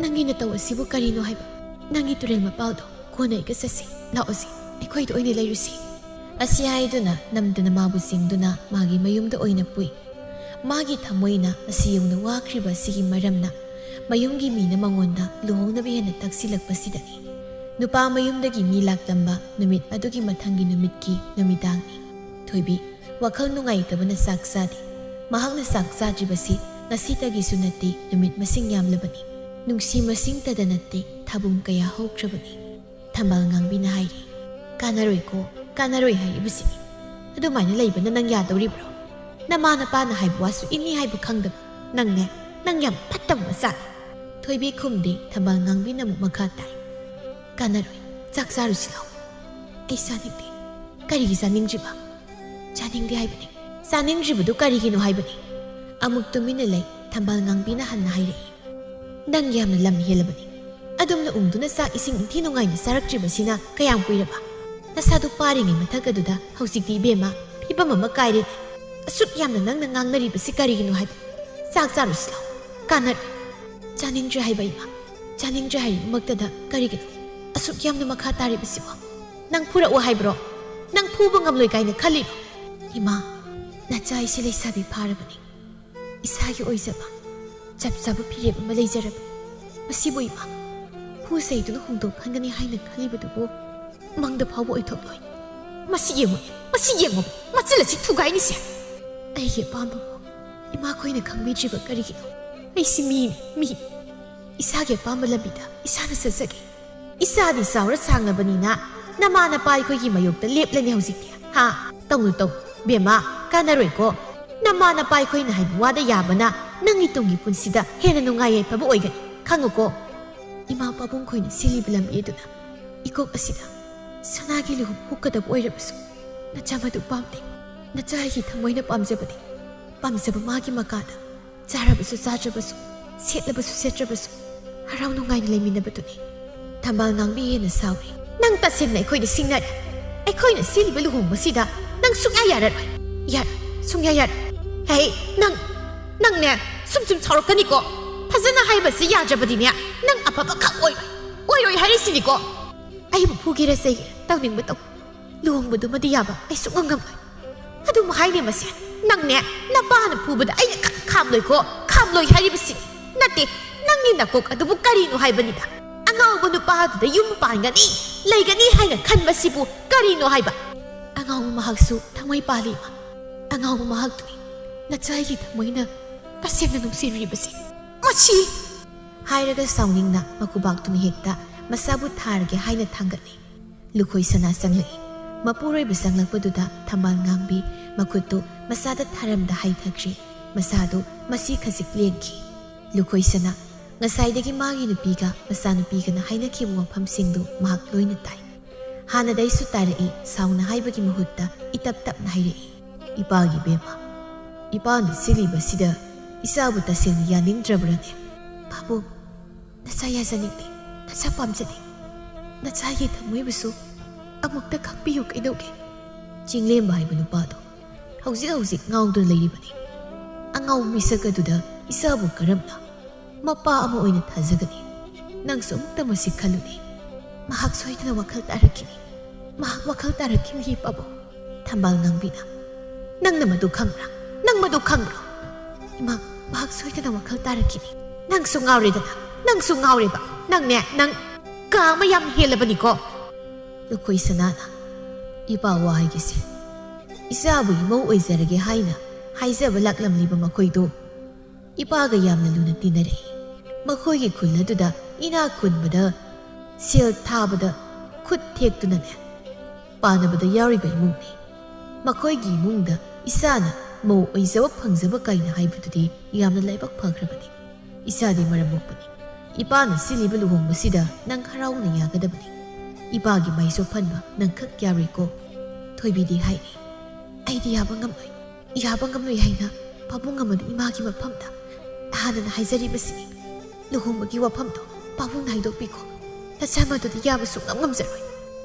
ꯅꯪꯒꯤ ꯅꯇꯧ ꯑꯁꯤꯕꯨ ꯀꯔꯤꯅꯣ ꯍꯥꯏꯕ? ꯅꯪꯒꯤ ꯇꯨꯔꯦꯜ ꯃꯄꯥꯜꯗꯣ ꯀꯣꯟꯅ ꯑꯩꯒ ꯆꯠꯁꯤ꯫ ꯂꯥꯛꯑꯣꯁꯤ, ꯑꯩꯈꯣꯏꯗ ꯑꯣꯏꯅ ꯂꯩꯔꯨꯁꯤ꯫" ꯑꯁꯤ ꯍꯥꯏꯗꯨꯅ ꯅꯝꯗꯅ ꯃꯥꯕꯨ ꯆꯤꯡꯗꯨꯅ ꯃꯥꯒꯤ ꯃꯌꯨꯝꯗ ꯑꯣꯏꯅ ꯄꯨꯏ꯫ ꯃꯥꯒꯤ ꯊꯃꯣꯏꯅ ꯑꯁꯤ ꯌꯧꯅ ꯋꯥꯈ꯭ꯔꯤꯕ ꯑꯁꯤꯒꯤ ꯃꯔꯝꯅ ꯃꯌꯨꯝꯒꯤ ꯃꯤꯅ ꯃꯉꯣꯟꯗ ꯂꯨꯍꯣꯡꯅꯕ ꯍꯦꯟꯅ ꯇꯛꯁꯤꯜꯂꯛꯄꯁꯤꯗꯅꯤ꯫ ꯅꯨꯄꯥ ꯃꯌꯨꯝꯗꯒꯤ ꯃꯤ ꯂꯥꯛꯂꯝꯕ ꯅꯨꯃꯤꯠ ꯑꯗꯨꯒꯤ ꯃꯊꯪꯒꯤ ꯅꯨꯃꯤꯠꯀꯤ ꯅꯨꯃꯤꯗꯥꯡꯅꯤ꯫ ꯊꯣꯏꯕꯤ ꯋꯥꯈꯜ ꯅꯨꯡꯉꯥꯏꯇꯕꯅ ꯆꯥꯛ ꯆꯥꯗꯦ꯫ ꯃꯍꯥꯛꯅ ꯆꯥꯛ ꯆꯥꯗ꯭ꯔꯤꯕꯁꯤ ꯉꯁꯤꯇꯒꯤꯁꯨ ꯅꯠꯇꯦ, ꯅꯨꯃꯤꯠ ꯃꯁꯤꯡ ꯌꯥꯝꯂꯕꯅꯤ꯫ ꯅꯨꯡꯁꯤ ꯃꯁꯤꯡꯇꯗ ꯅꯠꯇꯦ, ꯊꯥꯕꯨꯡ ꯀꯌꯥ ꯍꯧꯈ꯭ꯔꯕꯅꯤ꯫ ꯊꯝꯕꯥꯜ ꯉꯥꯡꯕꯤꯅ ꯍꯥꯏꯔꯤ, "ꯀꯥꯟꯅꯔꯣꯏꯀꯣ, ꯀꯥꯟꯅꯔꯣꯏ ꯍꯥꯏꯔꯤꯕꯁꯤꯅꯤ꯫ ꯑꯗꯨꯃꯥꯏꯅ ꯂꯩꯕꯅ ꯅꯪ ꯌꯥꯗꯧꯔꯤꯕ꯭ꯔꯣ? ꯅꯃꯥ ꯅꯄꯥꯅ ꯍꯥꯏꯕ ꯋꯥꯁꯨ ꯏꯅꯤ ꯍꯥꯏꯕ ꯈꯪꯗꯕ ꯅꯪꯅꯦ, ꯅꯪ ꯌꯥꯝ ꯐꯠꯇꯕ ꯃꯆꯥꯅꯤ꯫" ꯊꯣꯏꯕꯤ ꯈꯨꯝꯗꯦ꯫ ꯊꯝꯕꯥꯜ ꯉꯥꯡꯕꯤꯅ ꯑꯃꯨꯛ ꯃꯈꯥ ꯇꯥꯏ, "ꯀꯥꯟꯅꯔꯣꯏ, ꯆꯥꯛ ꯆꯥꯔꯨꯁꯤ ꯂꯥꯛꯑꯣ꯫" "ꯑꯩ ꯆꯥꯅꯤꯡꯗꯦ꯫" "ꯀꯔꯤꯒꯤ ꯆꯥꯅꯤꯡꯗ꯭ꯔꯤꯕ?" "ꯆꯥꯅꯤꯡꯗꯦ ꯍꯥꯏꯕꯅꯤ꯫" "ꯆꯥꯅꯤꯡꯗ꯭ꯔꯤꯕꯗꯨ ꯀꯔꯤꯒꯤꯅꯣ ꯍꯥꯏꯕꯅꯤ?" ꯑꯃꯨꯛ ꯇꯨꯃꯤꯟꯅ ꯂꯩ꯫ ꯊꯝꯕꯥꯜ ꯉꯥꯡꯕꯤꯅ ꯍꯟꯅ ꯍꯥꯏꯔꯛꯏ, "ꯅꯪ ꯌꯥꯝꯅ ꯂꯝ ꯍꯦꯜꯂꯕꯅꯤ꯫ ꯑꯗꯨꯝ ꯎꯪꯗꯨꯅ ꯆꯥꯛ ꯏꯁꯤꯡ ꯏꯟꯊꯤ ꯅꯨꯡꯉꯥꯏꯅ ꯆꯥꯔꯛꯇ꯭ꯔꯤꯕꯁꯤꯅ ꯀꯌꯥꯝ ꯀꯨꯏꯔꯕ? ꯅꯁꯥꯗꯨ ꯄꯥꯔꯤꯉꯩ ꯃꯊꯛ ꯑꯗꯨꯗ ꯍꯧꯖꯤꯛꯇꯤ ꯏꯕꯦꯝꯃ ꯐꯤꯕꯝ ꯑꯃ ꯀꯥꯏꯔꯦ꯫ ꯑꯁꯨꯛ ꯌꯥꯝꯅ ꯅꯪꯅ ꯉꯥꯡꯅꯔꯤꯕꯁꯤ ꯀꯔꯤꯒꯤꯅꯣ ꯍꯥꯏꯕ? ꯆꯥꯛ ꯆꯥꯔꯨꯁꯤ ꯂꯥꯎ꯫ ꯀꯥꯟꯅꯔꯣꯏ꯫ ꯆꯥꯅꯤꯡꯗ꯭ꯔꯦ ꯍꯥꯏꯕ ꯏꯃꯥ꯫ ꯆꯥꯅꯤꯡꯗ꯭ꯔꯦ ꯍꯥꯏꯔꯤꯃꯛꯇꯗ ꯀꯔꯤꯒꯤꯅꯣ ꯑꯁꯨꯛ ꯌꯥꯝꯅ ꯃꯈꯥ ꯇꯥꯔꯤꯕꯁꯤꯕꯣ? ꯅꯪ ꯐꯨꯔꯛꯑꯣ ꯍꯥꯏꯕ꯭ꯔꯣ? ꯅꯪ ꯐꯨꯕ ꯉꯝꯂꯣꯏ ꯀꯥꯏꯅ ꯈꯜꯂꯤꯔꯣ? ꯏꯃꯥ, ꯅꯆꯥ ꯑꯩꯁꯦ ꯂꯩꯁꯥꯕꯤ ꯐꯥꯔꯕꯅꯤ꯫ ꯏꯁꯥꯒꯤ ꯑꯣꯏꯖꯕ ꯆꯞ ꯆꯥꯕ ꯐꯤꯔꯦꯞ ꯑꯃ ꯂꯩꯖꯔꯕꯅꯤ꯫ ꯃꯁꯤꯕꯨ ꯏꯃꯥ, ꯐꯨ ꯆꯩꯗꯨꯅ ꯍꯣꯡꯗꯣꯛꯍꯟꯒꯅꯤ ꯍꯥꯏꯅ ꯈꯜꯂꯤꯕꯗꯨꯕꯨ ꯃꯪꯗ ꯐꯥꯎꯕ ꯑꯣꯏꯊꯣꯛꯂꯣꯏ꯫ ꯃꯁꯤ ꯌꯦꯡꯉꯨ, ꯃꯁꯤ ꯌꯦꯡꯉꯨ, ꯃꯆꯤꯜ ꯑꯁꯤ ꯊꯨꯒꯥꯏꯅꯤꯁꯦ꯫ ꯑꯩꯒꯤ ꯑꯄꯥꯝꯕꯕꯨ ꯏꯃꯥꯈꯣꯏꯅ ꯈꯪꯕꯤꯗ꯭ꯔꯤꯕ ꯀꯔꯤꯒꯤꯅꯣ? ꯑꯩꯁꯤ ꯃꯤꯅꯤ, ꯃꯤ꯫ ꯏꯁꯥꯒꯤ ꯑꯄꯥꯝꯕ ꯂꯝꯕꯤꯗ ꯏꯁꯥꯅ ꯆꯠꯆꯒꯦ꯫ ꯏꯆꯥꯗꯤ ꯆꯥꯎꯔ ꯁꯥꯡꯂꯕꯅꯤꯅ ꯅꯃꯥ ꯅꯄꯥ ꯑꯩꯈꯣꯏꯒꯤ ꯃꯥꯌꯣꯛꯇ ꯂꯦꯞꯂꯅꯤ ꯍꯧꯖꯤꯛꯇꯤ꯫ ꯍꯥ? ꯇꯧꯅꯨ, ꯇꯧꯅꯨ꯫ ꯕꯦꯝꯃ, ꯀꯥꯟꯅꯔꯣꯏꯀꯣ꯫ ꯅꯃꯥ ꯅꯄꯥ ꯑꯩꯈꯣꯏꯅ ꯍꯥꯏꯕ ꯋꯥꯗ ꯌꯥꯕꯅ ꯅꯪꯒꯤ ꯇꯨꯡꯒꯤ ꯄꯨꯟꯁꯤꯗ ꯍꯦꯟꯅ ꯅꯨꯡꯉꯥꯏ ꯌꯥꯏꯐꯕ ꯑꯣꯏꯒꯅꯤ꯫ ꯈꯪꯉꯨꯀꯣ꯫ ꯏꯃꯥ ꯄꯥꯕꯨꯡ ꯈꯣꯏꯅ ꯁꯤꯜꯂꯤꯕ ꯂꯝꯕꯤ ꯑꯗꯨꯅ ꯏꯀꯣꯛ ꯑꯁꯤꯗ ꯁꯅꯥꯒꯤ ꯂꯨꯍꯣꯡ ꯍꯨꯛꯀꯗꯕ ꯑꯣꯏꯔꯕꯁꯨ ꯅꯆꯥ ꯃꯗꯨ ꯄꯥꯝꯗꯦ꯫ ꯅꯆꯥ ꯑꯩꯒꯤ ꯊꯃꯣꯏꯅ ꯄꯥꯝꯖꯕꯅꯤ꯫ ꯄꯥꯝꯖꯕ ꯃꯥꯒꯤ ꯃꯀꯥꯗ ꯆꯥꯔꯕꯁꯨ ꯆꯥꯗ꯭ꯔꯕꯁꯨ, ꯁꯦꯠꯂꯕꯁꯨ ꯁꯦꯠꯇ꯭ꯔꯕꯁꯨ, ꯍꯔꯥꯎ ꯅꯨꯡꯉꯥꯏꯅ ꯂꯩꯃꯤꯟꯅꯕꯗꯨꯅꯤ꯫ ꯊꯝꯕꯥꯜ ꯉꯥꯡꯕꯤ ꯍꯦꯟꯅ ꯁꯥꯎꯔꯤ꯫ ꯅꯪ ꯇꯁꯦꯡꯅ ꯑꯩꯈꯣꯏꯗ ꯁꯤꯡꯅꯔꯦ꯫ ꯑꯩꯈꯣꯏꯅ ꯁꯤꯜꯂꯤꯕ ꯂꯨꯍꯣꯡꯕꯁꯤꯗ ꯅꯪ ꯁꯨꯡꯌꯥ ꯌꯥꯔꯔꯣꯏ꯫ ꯌꯥꯔꯣꯏ, ꯁꯨꯡꯌꯥ ꯌꯥꯔꯣꯏ꯫ ꯍꯦ, ꯅꯪ, ꯅꯪꯅꯦ, ꯁꯨꯝ ꯁꯨꯝ ꯁꯥꯎꯔꯛꯀꯅꯤꯀꯣ꯫ ꯐꯖꯅ ꯍꯥꯏꯕꯁꯤ ꯌꯥꯗ꯭ꯔꯕꯗꯤꯅꯦ, ꯅꯪ ꯑꯐꯕ ꯈꯛ ꯑꯣꯏꯔꯣꯏ꯫ ꯑꯣꯏꯔꯣꯏ ꯍꯥꯏꯔꯤꯁꯤꯅꯤꯀꯣ꯫ ꯑꯩꯕꯨ ꯐꯨꯒꯦꯔꯥ ꯆꯩꯒꯦꯔꯥ ꯇꯧꯅꯤꯡꯕ ꯇꯧ꯫ ꯂꯨꯍꯣꯡꯕꯗꯨꯃꯗꯤ ꯌꯥꯕ ꯑꯩ ꯁꯨꯡꯉꯝ ꯉꯝꯂꯣꯏ꯫ ꯑꯗꯨꯝ ꯍꯥꯏꯅꯦ ꯃꯁꯦ꯫ ꯅꯪꯅꯦ, ꯅꯄꯥꯅ ꯐꯨꯕꯗ ꯑꯩꯅ ꯈ-, ꯈꯥꯝꯂꯣꯏꯀꯣ, ꯈꯥꯝꯂꯣꯏ ꯍꯥꯏꯔꯤꯕꯁꯤ꯫ ꯅꯠꯇꯦ, ꯅꯪꯒꯤ ꯅꯀꯣꯛ ꯑꯗꯨꯕꯨ ꯀꯔꯤꯅꯣ ꯍꯥꯏꯕꯅꯤꯗ꯫ ꯑꯉꯥꯎꯕ ꯅꯨꯄꯥ ꯑꯗꯨꯗ ꯌꯨꯝ ꯄꯥꯟꯒꯅꯤ, ꯂꯩꯒꯅꯤ ꯍꯥꯏꯅ ꯈꯟꯕꯁꯤꯕꯨ ꯀꯔꯤꯅꯣ ꯍꯥꯏꯕ? ꯑꯉꯥꯎꯕ ꯃꯍꯥꯛꯁꯨ ꯊꯃꯣꯏ ꯄꯥꯜꯂꯤ ꯏꯃꯥ꯫ ꯑꯉꯥꯎꯕ ꯃꯍꯥꯛꯇꯨꯅꯤ ꯅꯆꯥꯒꯤ ꯊꯃꯣꯏꯅ ꯇꯁꯦꯡꯅ ꯅꯨꯡꯁꯤꯔꯤꯕꯁꯤ꯫ ꯃꯁꯤ! ꯍꯥꯏꯔꯒ ꯁꯥꯎꯅꯤꯡꯅ ꯃꯈꯨꯕꯥꯛꯇꯨꯅ ꯍꯦꯛꯇ ꯃꯁꯥꯕꯨ ꯊꯥꯔꯒꯦ ꯍꯥꯏꯅ ꯊꯥꯡꯒꯠꯂꯤ꯫ ꯂꯨꯈꯣꯏ ꯁꯅꯥ ꯆꯪꯂꯛꯏ꯫ ꯃꯄꯨꯔꯣꯏꯕ ꯆꯪꯂꯛꯄꯗꯨꯗ ꯊꯝꯕꯥꯜ ꯉꯥꯡꯕꯤ ꯃꯈꯨꯠꯇꯨ ꯃꯁꯥꯗ ꯊꯥꯔꯝꯗ ꯍꯥꯏꯊꯈ꯭ꯔꯦ꯫ ꯃꯁꯥꯗꯨ ꯃꯁꯤ ꯈꯖꯤꯛ ꯂꯦꯡꯈꯤ꯫ ꯂꯨꯈꯣꯏ ꯁꯅꯥ ꯉꯁꯥꯏꯗꯒꯤ ꯃꯥꯒꯤ ꯅꯨꯄꯤꯒ ꯃꯆꯥꯅꯨꯄꯤꯒꯅ ꯍꯥꯏꯅꯈꯤꯕ ꯋꯥꯐꯝꯁꯤꯡꯗꯨ ꯃꯍꯥꯛ ꯂꯣꯏꯅ ꯇꯥꯏ꯫ ꯍꯥꯟꯅꯗꯩꯁꯨ ꯇꯥꯔꯛꯏ, ꯁꯥꯎꯅ ꯍꯥꯏꯕꯒꯤ ꯃꯍꯨꯠꯇ ꯏꯇꯞ ꯇꯞꯅ ꯍꯥꯏꯔꯛꯏ꯫ ꯏꯄꯥꯒꯤ ꯕꯦꯝꯃ, ꯏꯄꯥꯅ ꯁꯤꯜꯂꯤꯕꯁꯤꯗ ꯏꯆꯥꯕꯨ ꯇꯁꯦꯡꯅ ꯌꯥꯅꯤꯡꯗ꯭ꯔꯕ꯭ꯔꯅꯦ? ꯄꯥꯕꯨꯡ, ꯅꯆꯥ ꯌꯥꯖꯅꯤꯡꯗꯦ꯫ ꯅꯆꯥ ꯄꯥꯝꯖꯗꯦ꯫ ꯅꯆꯥꯒꯤ ꯊꯃꯣꯏꯕꯨꯁꯨ ꯑꯃꯨꯛꯇ ꯈꯪꯕꯤꯌꯨ ꯀꯩꯗꯧꯒꯦ?" ꯆꯤꯡꯂꯦꯝꯕ ꯍꯥꯏꯕ ꯅꯨꯄꯥꯗꯣ ꯍꯧꯖꯤꯛ ꯍꯧꯖꯤꯛ ꯉꯥꯎꯗꯨꯅ ꯂꯩꯔꯤꯕꯅꯤ꯫ ꯑꯉꯥꯎꯕ ꯃꯤꯁꯛ ꯑꯗꯨꯗ ꯏꯆꯥꯕꯨ ꯀꯔꯝꯅ ꯃꯄꯥ ꯑꯃ ꯑꯣꯏꯅ ꯊꯥꯖꯒꯅꯤ? ꯅꯪꯁꯨ ꯑꯃꯨꯛꯇ ꯃꯁꯤ ꯈꯜꯂꯨꯅꯦ꯫ ꯃꯍꯥꯛ ꯁꯣꯏꯗꯅ ꯋꯥꯈꯜ ꯇꯥꯔꯛꯈꯤꯅꯤ꯫ ꯃꯍꯥꯛ ꯋꯥꯈꯜ ꯇꯥꯔꯛꯈꯤꯅꯤ, ꯄꯥꯕꯨꯡ꯫ ꯊꯝꯕꯥꯜ ꯉꯥꯡꯕꯤꯅ, "ꯅꯪꯅ ꯃꯗꯨ ꯈꯪꯕ꯭ꯔꯥ? ꯅꯪ ꯃꯗꯨ ꯈꯪꯕ꯭ꯔꯣ?" "ꯏꯃꯥ, ꯃꯍꯥꯛ ꯁꯣꯏꯗꯅ ꯋꯥꯈꯜ ꯇꯥꯔꯛꯈꯤꯅꯤ꯫ ꯅꯪꯁꯨ ꯉꯥꯎꯔꯦꯗꯅ, ꯅꯪꯁꯨ ꯉꯥꯎꯔꯦꯕ꯫ ꯅꯪꯅꯦ, ꯅꯪ ꯀꯥ ꯑꯃ ꯌꯥꯝ ꯍꯦꯜꯂꯕꯅꯤꯀꯣ꯫" ꯂꯨꯈꯣꯏ ꯁꯅꯥꯅ, "ꯏꯄꯥ, ꯋꯥ ꯍꯥꯏꯒꯦꯁꯦ꯫ ꯏꯆꯥꯕꯨ ꯏꯃꯧ ꯑꯣꯏꯖꯔꯒꯦ ꯍꯥꯏꯅ ꯍꯥꯏꯖꯕ ꯂꯥꯛꯂꯝꯂꯤꯕ ꯃꯈꯣꯏꯗꯣ ꯏꯄꯥꯒ ꯌꯥꯝꯅ ꯂꯨꯅ ꯇꯤꯟꯅꯔꯛꯏ꯫ ꯃꯈꯣꯏꯒꯤ ꯈꯨꯜ ꯑꯗꯨꯗ ꯏꯅꯥꯛ ꯈꯨꯟꯕꯗ ꯁꯦꯜ ꯊꯥꯕꯗ ꯈꯨꯠ ꯊꯦꯛꯇꯨꯅꯅꯦ ꯄꯥꯟꯅꯕꯗ ꯌꯥꯎꯔꯤꯕ ꯏꯃꯨꯡꯅꯤ꯫ ꯃꯈꯣꯏꯒꯤ ꯏꯃꯨꯡꯗ ꯏꯆꯥꯅ ꯃꯧ ꯑꯣꯏꯖꯕ ꯐꯪꯖꯕ ꯀꯥꯏꯅ ꯍꯥꯏꯕꯗꯨꯗꯤ ꯌꯥꯝꯅ ꯂꯥꯏꯕꯛ ꯐꯈ꯭ꯔꯕꯅꯤ꯫ ꯏꯆꯥꯗꯤ ꯃꯔꯝ ꯃꯣꯛꯄꯅꯤ꯫ ꯏꯄꯥꯅ ꯁꯤꯜꯂꯤꯕ ꯂꯨꯍꯣꯡꯕꯁꯤꯗ ꯅꯪ ꯍꯔꯥꯎꯅ ꯌꯥꯒꯗꯕꯅꯤ꯫ ꯏꯄꯥꯒꯤ ꯃꯥꯏꯁꯣ ꯐꯟꯕ ꯅꯪ ꯈꯛ ꯌꯥꯔꯣꯏꯀꯣ꯫" ꯊꯣꯏꯕꯤꯗꯤ ꯍꯥꯏꯔꯤ, "ꯑꯩꯗꯤ ꯌꯥꯕ ꯉꯝꯂꯣꯏ꯫ ꯌꯥꯕ ꯉꯝꯂꯣꯏ ꯍꯥꯏꯅ ꯄꯥꯕꯨꯡ ꯑꯃꯗꯤ ꯏꯃꯥꯒꯤ ꯃꯐꯝꯗ ꯍꯥꯟꯅꯅ ꯍꯥꯏꯖꯔꯤꯕꯁꯤꯅꯤ꯫ ꯂꯨꯍꯣꯡꯕꯒꯤ ꯋꯥꯐꯝꯗꯣ ꯄꯥꯕꯨꯡꯅ ꯍꯥꯏꯗꯣꯛꯄꯤꯈꯣ꯫ ꯅꯆꯥ ꯃꯗꯨꯗꯤ ꯌꯥꯕ ꯁꯨꯡꯉꯝ ꯉꯝꯖꯔꯣꯏ꯫"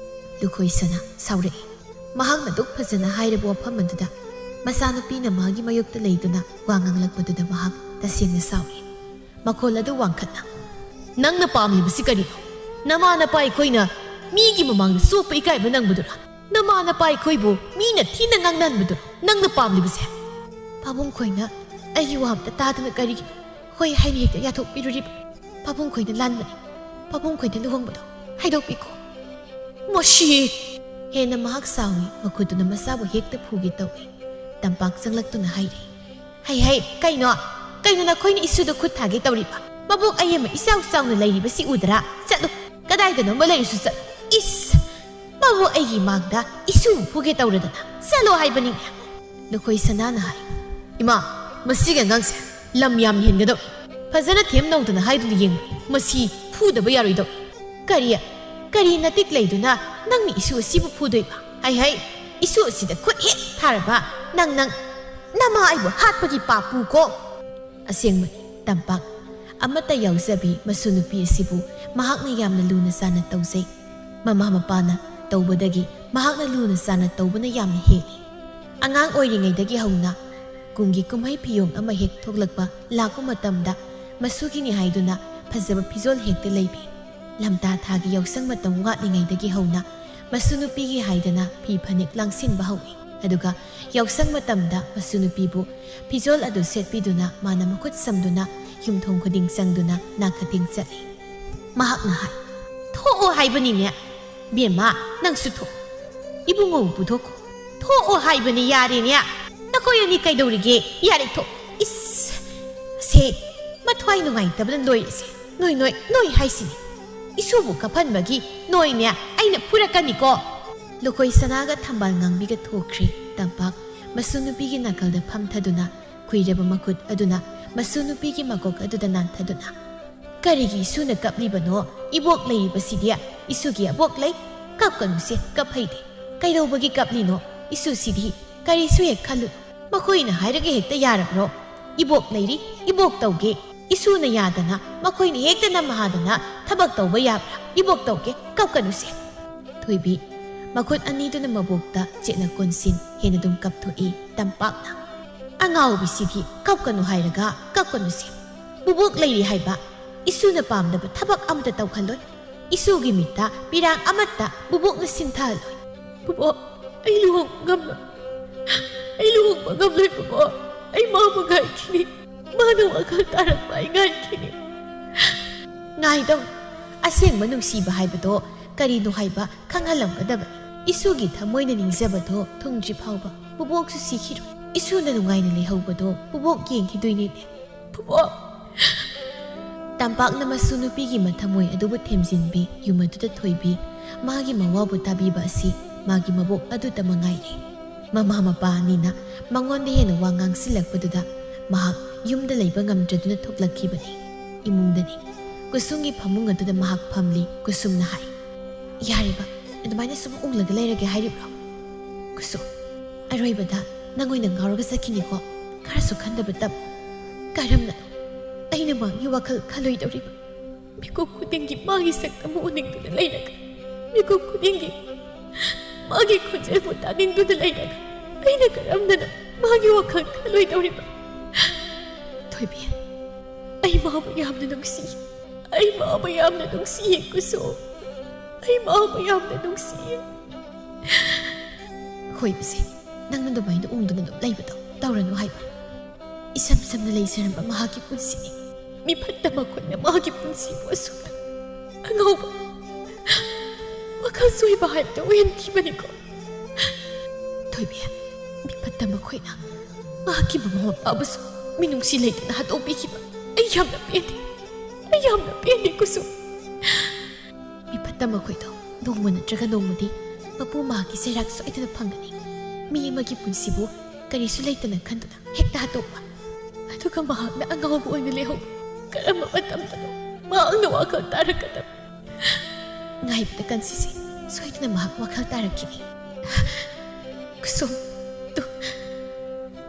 ꯂꯨꯈꯣꯏ ꯁꯅꯥ ꯁꯥꯎꯔꯛꯏ꯫ ꯃꯍꯥꯛꯅ ꯑꯗꯨꯛ ꯐꯖꯅ ꯍꯥꯏꯔꯕ ꯋꯥꯐꯝ ꯑꯗꯨꯗ ꯃꯆꯥꯅꯨꯄꯤꯅ ꯃꯥꯒꯤ ꯃꯥꯌꯣꯛꯇ ꯂꯩꯗꯨꯅ ꯋꯥ ꯉꯥꯡꯂꯛꯄꯗꯨꯗ ꯃꯍꯥꯛ ꯇꯁꯦꯡꯅ ꯁꯥꯎꯔꯤ꯫ ꯃꯈꯣꯜ ꯑꯗꯨ ꯋꯥꯡꯈꯠꯅ, "ꯅꯪꯅ ꯄꯥꯝꯂꯤꯕꯁꯤ ꯀꯔꯤꯅꯣ? ꯅꯃꯥ ꯅꯄꯥ ꯑꯩꯈꯣꯏꯅ ꯃꯤꯒꯤ ꯃꯃꯥꯡꯗ ꯆꯣꯞꯄ ꯏꯀꯥꯏꯕ ꯅꯪꯕꯗꯨꯔꯥ? ꯅꯃꯥ ꯅꯄꯥ ꯑꯩꯈꯣꯏꯕꯨ ꯃꯤꯅ ꯊꯤꯅ ꯉꯥꯡꯅꯍꯟꯕꯗꯨꯔꯥ ꯅꯪꯅ ꯄꯥꯝꯂꯤꯕꯁꯦ?" "ꯄꯥꯕꯨꯡ ꯈꯣꯏꯅ ꯑꯩꯒꯤ ꯋꯥ ꯑꯝꯇ ꯇꯥꯗꯅ ꯀꯔꯤꯒꯤꯅꯣ ꯍꯣꯏ ꯍꯥꯏꯅ ꯍꯦꯛꯇ ꯌꯥꯊꯣꯛꯄꯤꯔꯨꯔꯤꯕ? ꯄꯥꯕꯨꯡ ꯈꯣꯏꯅ ꯂꯥꯟꯕꯅꯤ꯫ ꯄꯥꯕꯨꯡ ꯈꯣꯏꯅ ꯂꯨꯍꯣꯡꯕꯗꯣ ꯍꯥꯏꯗꯣꯛꯄꯤꯈꯣ꯫" "ꯃꯁꯤ!" ꯍꯦꯟꯅ ꯃꯍꯥꯛ ꯁꯥꯎꯏ, ꯃꯈꯨꯠꯇꯨꯅ ꯃꯆꯥꯕꯨ ꯍꯦꯛꯇ ꯐꯨꯒꯦ ꯇꯧꯏ꯫ ꯇꯝꯄꯥꯛ ꯆꯪꯂꯛꯇꯨꯅ ꯍꯥꯏꯔꯤ, "ꯍꯩ ꯍꯩ, ꯀꯩꯅꯣ? ꯀꯩꯅꯣ ꯅꯈꯣꯏꯅ ꯏꯁꯨꯗ ꯈꯨꯠ ꯊꯥꯒꯦ ꯇꯧꯔꯤꯕ? ꯃꯕꯨꯛ ꯑꯌꯦꯝꯕ ꯏꯆꯥꯎ ꯆꯥꯎꯅ ꯂꯩꯔꯤꯕꯁꯤ ꯎꯗ꯭ꯔꯥ? ꯆꯠꯂꯨ, ꯀꯗꯥꯏꯗꯅꯣꯃ ꯂꯩꯔꯁꯨ ꯆꯠꯂꯨ꯫ ꯏꯁ! ꯃꯕꯨ ꯑꯩꯒꯤ ꯃꯥꯡꯗ ꯏꯁꯨ ꯐꯨꯒꯦ ꯇꯧꯔꯗꯅ ꯆꯠꯂꯣ ꯍꯥꯏꯕꯅꯤꯅꯦ꯫" ꯂꯨꯈꯣꯏ ꯁꯅꯥꯅ ꯍꯥꯏ, "ꯏꯃꯥ, ꯃꯁꯤꯒꯤ ꯑꯉꯥꯡꯁꯦ ꯂꯝ ꯌꯥꯝ ꯍꯦꯟꯒꯗꯧ꯫ ꯐꯖꯅ ꯊꯦꯝ ꯅꯧꯗꯅ ꯍꯥꯏꯗꯨꯅ ꯌꯦꯡꯉꯨ, ꯃꯁꯤ ꯐꯨꯗꯕ ꯌꯥꯔꯣꯏꯗꯧ꯫ ꯀꯔꯤ, ꯀꯔꯤ ꯅꯇꯤꯛ ꯂꯩꯗꯨꯅ ꯅꯪꯅ ꯏꯁꯨ ꯑꯁꯤꯕꯨ ꯐꯨꯗꯣꯏꯕ? ꯍꯩ ꯍꯩ, ꯏꯁꯨ ꯑꯁꯤꯗ ꯈꯨꯠ ꯍꯦꯛ ꯊꯥꯔꯕ ꯅꯪ, ꯅꯪ, ꯅꯃꯥ ꯑꯩꯕꯨ ꯍꯥꯠꯄꯒꯤ ꯄꯥꯞꯄꯨ ꯀꯣ꯫" ꯑꯁꯦꯡꯕꯅꯤ, ꯇꯝꯄꯥꯛ꯫ ꯑꯃꯠꯇ ꯌꯥꯎꯖꯕꯤ ꯃꯁꯨ ꯅꯨꯄꯤ ꯑꯁꯤꯕꯨ ꯃꯍꯥꯛꯅ ꯌꯥꯝꯅ ꯂꯨꯅ ꯆꯥꯟꯅ ꯇꯧꯖꯩ꯫ ꯃꯃꯥ ꯃꯄꯥꯅ ꯇꯧꯕꯗꯒꯤ ꯃꯍꯥꯛꯅ ꯂꯨꯅ ꯆꯥꯟꯅ ꯇꯧꯕꯅ ꯌꯥꯝꯅ ꯍꯦꯜꯂꯤ꯫ ꯑꯉꯥꯡ ꯑꯣꯏꯔꯤꯉꯩꯗꯒꯤ ꯍꯧꯅ ꯀꯨꯝꯒꯤ ꯀꯨꯝꯍꯩ ꯐꯤꯌꯣꯡ ꯑꯃ ꯍꯦꯛ ꯊꯣꯛꯂꯛꯄ ꯂꯥꯛꯄ ꯃꯇꯝꯗ ꯃꯁꯨꯒꯤꯅꯤ ꯍꯥꯏꯗꯨꯅ ꯐꯖꯕ ꯐꯤꯖꯣꯜ ꯍꯦꯛꯇ ꯂꯩꯕꯤ꯫ ꯂꯝꯇꯥ ꯊꯥꯒꯤ ꯌꯥꯎꯁꯪ ꯃꯇꯝ ꯋꯥꯠꯂꯤꯉꯩꯗꯒꯤ ꯍꯧꯅ ꯃꯁꯨ ꯅꯨꯄꯤꯒꯤ ꯍꯥꯏꯗꯅ ꯐꯤ ꯐꯅꯦꯛ ꯂꯥꯡꯁꯤꯟꯕ ꯍꯧꯏ꯫ ꯑꯗꯨꯒ ꯌꯥꯎꯁꯪ ꯃꯇꯝꯗ ꯃꯁꯨ ꯅꯨꯄꯤꯕꯨ ꯐꯤꯖꯣꯜ ꯑꯗꯨ ꯁꯦꯠꯄꯤꯗꯨꯅ ꯃꯥꯅ ꯃꯈꯨꯠ ꯁꯝꯗꯨꯅ ꯌꯨꯝꯊꯣꯡ ꯈꯨꯗꯤꯡ ꯆꯪꯗꯨꯅ ꯅꯥꯀꯊꯦꯡ ꯆꯠꯂꯤ꯫ ꯃꯍꯥꯛꯅ ꯍꯥꯏ, "ꯊꯣꯛꯑꯣ ꯍꯥꯏꯕꯅꯤꯅꯦ, ꯕꯦꯝꯃ, ꯅꯪꯁꯨ ꯊꯣꯛ꯫ ꯏꯕꯨꯡꯉꯣꯕꯨ ꯄꯨꯊꯣꯛꯈꯣ꯫ ꯊꯣꯛꯑꯣ ꯍꯥꯏꯕꯅꯤ, ꯌꯥꯔꯦꯅꯦ꯫ ꯅꯈꯣꯏ ꯑꯅꯤ ꯀꯩꯗꯧꯔꯤꯒꯦ? ꯌꯥꯔꯦ, ꯊꯣꯛ꯫ ꯏꯁ, ꯁꯦ, ꯃꯊ꯭ꯋꯥꯏ ꯅꯨꯡꯉꯥꯏꯇꯕꯅ ꯂꯣꯏꯔꯦꯁꯦ꯫ ꯅꯣꯏ, ꯅꯣꯏ, ꯅꯣꯏ ꯍꯥꯏꯁꯤꯅꯤ꯫ ꯏꯁꯨꯕꯨ ꯀꯞꯍꯟꯕꯒꯤ ꯅꯣꯏꯅꯦ ꯑꯩꯅ ꯐꯨꯔꯛꯀꯅꯤꯀꯣ꯫" ꯂꯨꯈꯣꯏ ꯁꯅꯥꯒ ꯊꯝꯕꯥꯜ ꯉꯥꯡꯕꯤꯒ ꯊꯣꯛꯈ꯭ꯔꯦ꯫ ꯇꯝꯄꯥꯛ ꯃꯁꯨ ꯅꯨꯄꯤꯒꯤ ꯅꯥꯀꯜꯗ ꯐꯝꯊꯗꯨꯅ ꯈꯨꯏꯔꯕ ꯃꯈꯨꯠ ꯑꯗꯨꯅ ꯃꯁꯨ ꯅꯨꯄꯤꯒꯤ ꯃꯀꯣꯛ ꯑꯗꯨꯗ ꯅꯥꯟꯊꯗꯨꯅ, "ꯀꯔꯤꯒꯤ ꯏꯁꯨꯅ ꯀꯞꯂꯤꯕꯅꯣ? ꯏꯕꯣꯛ ꯂꯩꯔꯤꯕꯁꯤꯗꯤ ꯏꯁꯨꯒꯤ ꯑꯕꯣꯛ ꯂꯩ꯫ ꯀꯞꯀꯅꯨꯁꯦ, ꯀꯞ ꯍꯩꯗꯦ꯫ ꯀꯩꯗꯧꯕꯒꯤ ꯀꯞꯂꯤꯅꯣ? ꯏꯁꯨꯁꯤꯗꯤ ꯀꯔꯤꯁꯨ ꯍꯦꯛ ꯈꯜꯂꯨ꯫ ꯃꯈꯣꯏꯅ ꯍꯥꯏꯔꯒ ꯍꯦꯛꯇ ꯌꯥꯔꯕ꯭ꯔꯣ? ꯏꯕꯣꯛ ꯂꯩꯔꯤ, ꯏꯕꯣꯛ ꯇꯧꯒꯦ꯫ ꯏꯁꯨꯅ ꯌꯥꯗꯅ, ꯃꯈꯣꯏꯅ ꯍꯦꯛꯇ ꯅꯝꯃ ꯍꯥꯗꯅ ꯊꯕꯛ ꯇꯧꯕ ꯌꯥꯕ꯭ꯔꯥ? ꯏꯕꯣꯛ ꯇꯧꯒꯦ, ꯀꯞꯀꯅꯨꯁꯦ꯫" ꯊꯣꯏꯕꯤ, ꯃꯈꯨꯠ ꯑꯅꯤꯗꯨꯅ ꯃꯕꯣꯛꯇ ꯆꯦꯠꯅ ꯀꯣꯟꯁꯤꯟ ꯍꯦꯟꯅ ꯑꯗꯨꯝ ꯀꯞꯊꯣꯛꯏ꯫ ꯇꯝꯄꯥꯛꯅ, "ꯑꯉꯥꯎꯕꯤꯁꯤꯗꯤ ꯀꯞꯀꯅꯨ ꯍꯥꯏꯔꯒ ꯀꯞꯀꯅꯨꯁꯦ꯫ ꯕꯨꯕꯣꯛ ꯂꯩꯔꯤ ꯍꯥꯏꯕ ꯏꯁꯨꯅ ꯄꯥꯝꯗꯕ ꯊꯕꯛ ꯑꯃꯠꯇ ꯇꯧꯍꯜꯂꯣꯏ꯫ ꯏꯁꯨꯒꯤ ꯃꯤꯠꯇ ꯄꯤꯔꯥꯡ ꯑꯃꯠꯇ ꯕꯨꯕꯣꯛꯅ ꯁꯤꯟꯊꯍꯜꯂꯣꯏ꯫" "ꯕꯨꯕꯣꯛ, ꯑꯩ ꯂꯨꯍꯣꯡꯕ ꯉꯝꯂꯣꯏ꯫ ꯑꯩ ꯂꯨꯍꯣꯡꯕ ꯉꯝꯂꯣꯏ ꯕꯨꯕꯣꯛ꯫ ꯑꯩ ꯃꯥꯕꯨ ꯉꯥꯏꯈꯤꯅꯤ꯫ ꯃꯥꯅ ꯋꯥꯈꯜ ꯇꯥꯔꯛꯄ ꯑꯩ ꯉꯥꯏꯈꯤꯅꯤ꯫" ꯉꯥꯏꯗꯧ꯫ ꯑꯁꯦꯡꯕ ꯅꯨꯡꯁꯤꯕ ꯍꯥꯏꯕꯗꯣ ꯀꯔꯤꯅꯣ ꯍꯥꯏꯕ ꯈꯪꯍꯜꯂꯝꯒꯗꯕꯅꯤ꯫ ꯏꯁꯨꯒꯤ ꯊꯃꯣꯏꯅ ꯅꯤꯡꯖꯕꯗꯣ ꯊꯨꯡꯗ꯭ꯔꯤ ꯐꯥꯎꯕ ꯕꯨꯕꯣꯛꯁꯨ ꯁꯤꯈꯤꯔꯣꯏ꯫ ꯏꯁꯨꯅ ꯅꯨꯡꯉꯥꯏꯅ ꯂꯩꯍꯧꯕꯗꯣ ꯕꯨꯕꯣꯛ ꯌꯦꯡꯈꯤꯗꯣꯏꯅꯤꯅꯦ꯫ ꯕꯨꯕꯣꯛ! ꯇꯝꯄꯥꯛꯅ ꯃꯁꯨ ꯅꯨꯄꯤꯒꯤ ꯃꯊꯃꯣꯏ ꯑꯗꯨꯕꯨ ꯊꯦꯝꯖꯤꯟꯕꯤ ꯌꯨꯝ ꯑꯗꯨꯗ ꯊꯣꯏꯕꯤ ꯃꯥꯒꯤ ꯃꯋꯥꯕꯨ ꯇꯥꯕꯤꯕ ꯑꯁꯤ ꯃꯥꯒꯤ ꯃꯕꯣꯛ ꯑꯗꯨꯇ ꯃꯉꯥꯏꯔꯦ꯫ ꯃꯃꯥ ꯃꯄꯥ ꯑꯅꯤꯅ ꯃꯉꯣꯟꯗ ꯍꯦꯟꯅ ꯋꯥ ꯉꯥꯡꯁꯤꯜꯂꯛꯄꯗꯨꯗ ꯃꯍꯥꯛ ꯌꯨꯝꯗ ꯂꯩꯕ ꯉꯝꯗ꯭ꯔꯗꯨꯅ ꯊꯣꯛꯂꯛꯈꯤꯕꯅꯤ꯫ ꯏꯃꯨꯡꯗꯅꯤ꯫ ꯀꯨꯁꯨꯝꯒꯤ ꯐꯃꯨꯡ ꯑꯗꯨꯗ ꯃꯍꯥꯛ ꯐꯝꯂꯤ꯫ ꯀꯨꯁꯨꯝꯅ ꯍꯥꯏ, "ꯌꯥꯔꯦꯕ, ꯑꯗꯨꯃꯥꯏꯅ ꯁꯨꯝ ꯎꯪꯂꯒ ꯂꯩꯔꯒꯦ ꯍꯥꯏꯔꯤꯕ꯭ꯔꯣ? ꯀꯨꯁꯨꯝ, ꯑꯔꯣꯏꯕꯗ ꯅꯪ ꯑꯣꯏꯅ ꯉꯥꯎꯔꯒ ꯆꯠꯈꯤꯅꯤꯀꯣ꯫ ꯈꯔꯁꯨ ꯈꯟꯗꯕ ꯇꯝꯃꯨ꯫ ꯀꯔꯝꯅ?" ꯃꯥꯒꯤ ꯋꯥꯈꯜ ꯈꯜꯂꯣꯏꯗꯧꯔꯤꯕ? ꯃꯤꯀꯨꯞ ꯈꯨꯗꯤꯡꯒꯤ ꯃꯥꯒꯤ ꯁꯛꯇꯝꯕꯨ ꯎꯅꯤꯡꯗꯨꯅ ꯂꯩꯔꯒ, ꯃꯤꯀꯨꯞ ꯈꯨꯗꯤꯡꯒꯤ ꯃꯥꯒꯤ ꯈꯣꯟꯖꯦꯜꯕꯨ ꯇꯥꯅꯤꯡꯗꯨꯅ ꯂꯩꯔꯒ, ꯑꯩꯅ ꯀꯔꯝꯅꯅꯣ ꯃꯥꯒꯤ ꯋꯥꯈꯜ ꯈꯜꯂꯣꯏꯗꯧꯔꯤꯕ? ꯊꯣꯏꯕꯤ, ꯑꯩ ꯃꯥꯕꯨ ꯌꯥꯝꯅ ꯅꯨꯡꯁꯤ꯫ ꯑꯩ ꯃꯥꯕꯨ ꯌꯥꯝꯅ ꯅꯨꯡꯁꯤꯌꯦ, ꯀꯨꯁꯨꯝ꯫ ꯑꯩ ꯃꯥꯕꯨ ꯌꯥꯝꯅ ꯅꯨꯡꯁꯤꯌꯦ꯫ ꯈꯣꯏꯕꯤꯁꯦ, ꯅꯪꯅ ꯑꯗꯨꯃꯥꯏꯅ ꯎꯪꯗꯨꯅ ꯑꯗꯨꯝ ꯂꯩꯕꯗꯣ ꯇꯧꯔꯅꯨ ꯍꯥꯏꯕ꯫ ꯏꯁꯝ ꯁꯝꯅ ꯂꯩꯖꯔꯝꯕ ꯃꯍꯥꯛꯀꯤ ꯄꯨꯟꯁꯤꯅꯤ꯫ ꯃꯤꯐꯠꯇ ꯃꯈꯣꯏꯅ ꯃꯍꯥꯛꯀꯤ ꯄꯨꯟꯁꯤꯕꯨ ꯑꯁꯨꯝꯅ ꯑꯉꯧꯕ ꯋꯥꯈꯜ ꯆꯣꯏꯕ ꯍꯥꯏꯕꯗꯨ ꯑꯣꯏꯍꯟꯈꯤꯕꯅꯤꯀꯣ꯫ ꯊꯣꯏꯕꯤ, ꯃꯤꯐꯠꯇ ꯃꯈꯣꯏꯅ ꯃꯍꯥꯛꯀꯤ ꯃꯃꯥ ꯃꯄꯥꯕꯨꯁꯨ ꯃꯤꯅꯨꯡꯁꯤ ꯂꯩꯇꯅ ꯍꯥꯠꯇꯣꯛꯄꯤꯈꯤꯕ꯫ ꯑꯩ ꯌꯥꯝꯅ ꯄꯦꯟꯗꯦ꯫ ꯑꯩ ꯌꯥꯝꯅ ꯄꯦꯟꯗꯦ, ꯀꯨꯁꯨꯝ꯫ ꯃꯤꯐꯠꯇ ꯃꯈꯣꯏꯗꯣ ꯅꯣꯡꯃ ꯅꯠꯇ꯭ꯔꯒ ꯅꯣꯡꯃꯗꯤ ꯃꯄꯨ ꯃꯍꯥꯛꯀꯤ ꯆꯩꯔꯥꯛ ꯁꯣꯏꯗꯅ ꯐꯪꯒꯅꯤ꯫ ꯃꯤ ꯑꯃꯒꯤ ꯄꯨꯟꯁꯤꯕꯨ ꯀꯔꯤꯁꯨ ꯂꯩꯇꯅ ꯈꯟꯗꯨꯅ ꯍꯦꯛꯇ ꯍꯥꯠꯇꯣꯛꯄ꯫ ꯑꯗꯨꯒ ꯃꯍꯥꯛꯅ ꯑꯉꯥꯎꯕ ꯑꯣꯏꯅ ꯂꯩꯍꯧꯕ꯫ ꯀꯔꯝꯕ ꯃꯇꯝꯗꯅꯣ ꯃꯍꯥꯛꯅ ꯋꯥꯈꯜ ꯇꯥꯔꯛꯀꯗꯕ? ꯉꯥꯏꯕꯗ ꯀꯟꯁꯤꯁꯦ, ꯁꯣꯏꯗꯅ ꯃꯍꯥꯛ ꯋꯥꯈꯜ ꯇꯥꯔꯛꯈꯤꯅꯤ꯫ ꯀꯨꯁꯨꯝ, ꯇꯨ,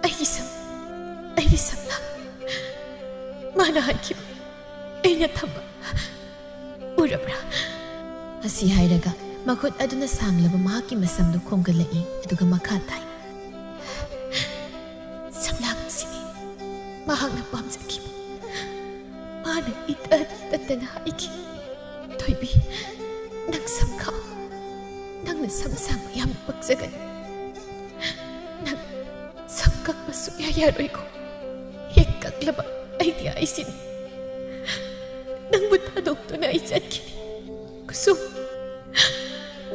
ꯑꯩꯒꯤ ꯁꯝ, ꯑꯩꯒꯤ ꯁꯝꯂꯥꯡ꯫ ꯃꯥꯅ ꯍꯥꯏꯈꯤꯕ ꯑꯩꯅ ꯊꯝꯕ ꯎꯔꯕ꯭ꯔꯥ? ꯑꯁꯤ ꯍꯥꯏꯔꯒ ꯃꯈꯨꯠ ꯑꯗꯨꯅ ꯁꯥꯡꯂꯕ ꯃꯍꯥꯛꯀꯤ ꯃꯁꯝꯗꯨ ꯈꯣꯝꯒꯠꯂꯛꯏ, ꯑꯗꯨꯒ ꯃꯈꯥ ꯇꯥꯏ꯫ ꯁꯝꯂꯥꯡ ꯑꯁꯤꯅꯤ ꯃꯍꯥꯛꯅ ꯄꯥꯝꯖꯈꯤꯕ꯫ ꯃꯥꯅ ꯏꯇꯠ ꯇꯠꯇꯅ ꯍꯥꯏꯈꯤ, "ꯊꯣꯏꯕꯤ, ꯅꯪ ꯁꯝ ꯈꯥꯛꯎ꯫ ꯅꯪꯅ ꯁꯝ ꯁꯥꯡꯕ ꯌꯥꯝꯅ ꯄꯛꯆꯒꯅꯤ꯫ ꯅꯪ ꯁꯝ ꯀꯛꯄ ꯁꯨꯛꯌꯥ ꯌꯥꯔꯣꯏꯀꯣ꯫ ꯍꯦꯛ ꯀꯛꯂꯕ ꯑꯩꯗꯤ ꯑꯩꯁꯤꯅꯤ꯫ ꯅꯪꯕꯨ ꯊꯥꯗꯣꯛꯇꯨꯅ ꯑꯩ ꯆꯠꯈꯤꯅꯤ꯫ ꯀꯨꯁꯨꯝ,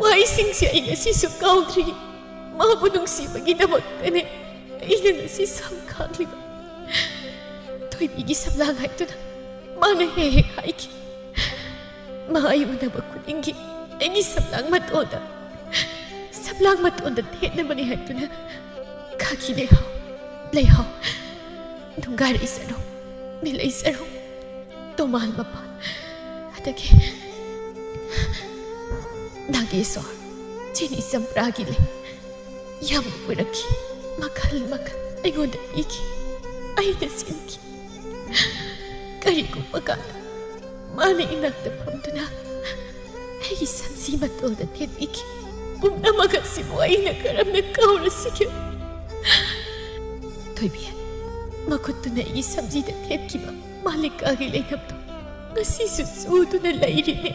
ꯋꯥꯍꯩꯁꯤꯡꯁꯦ ꯑꯩ ꯉꯁꯤꯁꯨ ꯀꯥꯎꯗ꯭ꯔꯤ꯫ ꯃꯥꯕꯨ ꯅꯨꯡꯁꯤꯕꯒꯤꯗꯃꯛꯇꯅꯦ ꯑꯩꯅ ꯉꯁꯤ ꯁꯝ ꯈꯥꯛꯂꯤꯕ꯫ ꯊꯣꯏꯕꯤꯒꯤ ꯁꯝꯂꯥꯡ ꯍꯥꯏꯗꯨꯅ ꯃꯥꯅ ꯍꯦꯛ ꯍꯦꯛ ꯍꯥꯏꯈꯤ꯫ ꯃꯥ ꯑꯩ ꯎꯅꯕ ꯈꯨꯗꯤꯡꯒꯤ ꯑꯩꯒꯤ ꯁꯝꯂꯥꯡ ꯃꯇꯣꯟꯗ, ꯁꯝꯂꯥꯡ ꯃꯇꯣꯟꯗ ꯊꯦꯠꯅꯕꯅꯤ ꯍꯥꯏꯗꯨꯅ ꯈꯥꯒꯤ ꯂꯩꯍꯥꯎ, ꯂꯩꯍꯥꯎ, ꯅꯨꯡꯒꯥꯔꯩ ꯆꯔꯨ, ꯃꯤꯂꯩ ꯆꯔꯨ, ꯇꯣꯃꯥꯜ ꯃꯄꯥꯟ, ꯑꯗꯒꯤ ꯅꯥꯒꯦꯁꯣꯔ, ꯆꯤꯅꯤ ꯆꯝꯄ꯭ꯔꯥꯒꯤ ꯂꯩ ꯌꯥꯝꯅ ꯄꯨꯔꯛꯈꯤ꯫ ꯃꯈꯜ ꯃꯈꯜ ꯑꯩꯉꯣꯟꯗ ꯄꯤꯈꯤ꯫ ꯑꯩꯅ ꯆꯦꯟꯈꯤ꯫ ꯀꯔꯤꯒꯨꯝꯕ ꯀꯥꯟꯗ ꯃꯥꯅ ꯏꯅꯥꯛꯇ ꯐꯝꯗꯨꯅ ꯑꯩꯒꯤ ꯁꯝꯁꯤ ꯃꯇꯣꯜꯗ ꯊꯦꯠꯄꯤꯈꯤ꯫ ꯄꯨꯝꯅꯃꯛ ꯑꯁꯤꯕꯨ ꯑꯩꯅ ꯀꯔꯝꯅ ꯀꯥꯎꯔꯁꯤꯒꯦ? ꯊꯣꯏꯕꯤ, ꯃꯈꯨꯠꯇꯨꯅ ꯑꯩꯒꯤ ꯁꯝꯖꯤꯗ ꯊꯦꯠꯈꯤꯕ ꯃꯥꯂꯤꯀꯥꯒꯤ ꯂꯩꯅꯝꯗꯨ ꯉꯁꯤꯁꯨ ꯆꯨꯗꯨꯅ ꯂꯩꯔꯤꯅꯦ꯫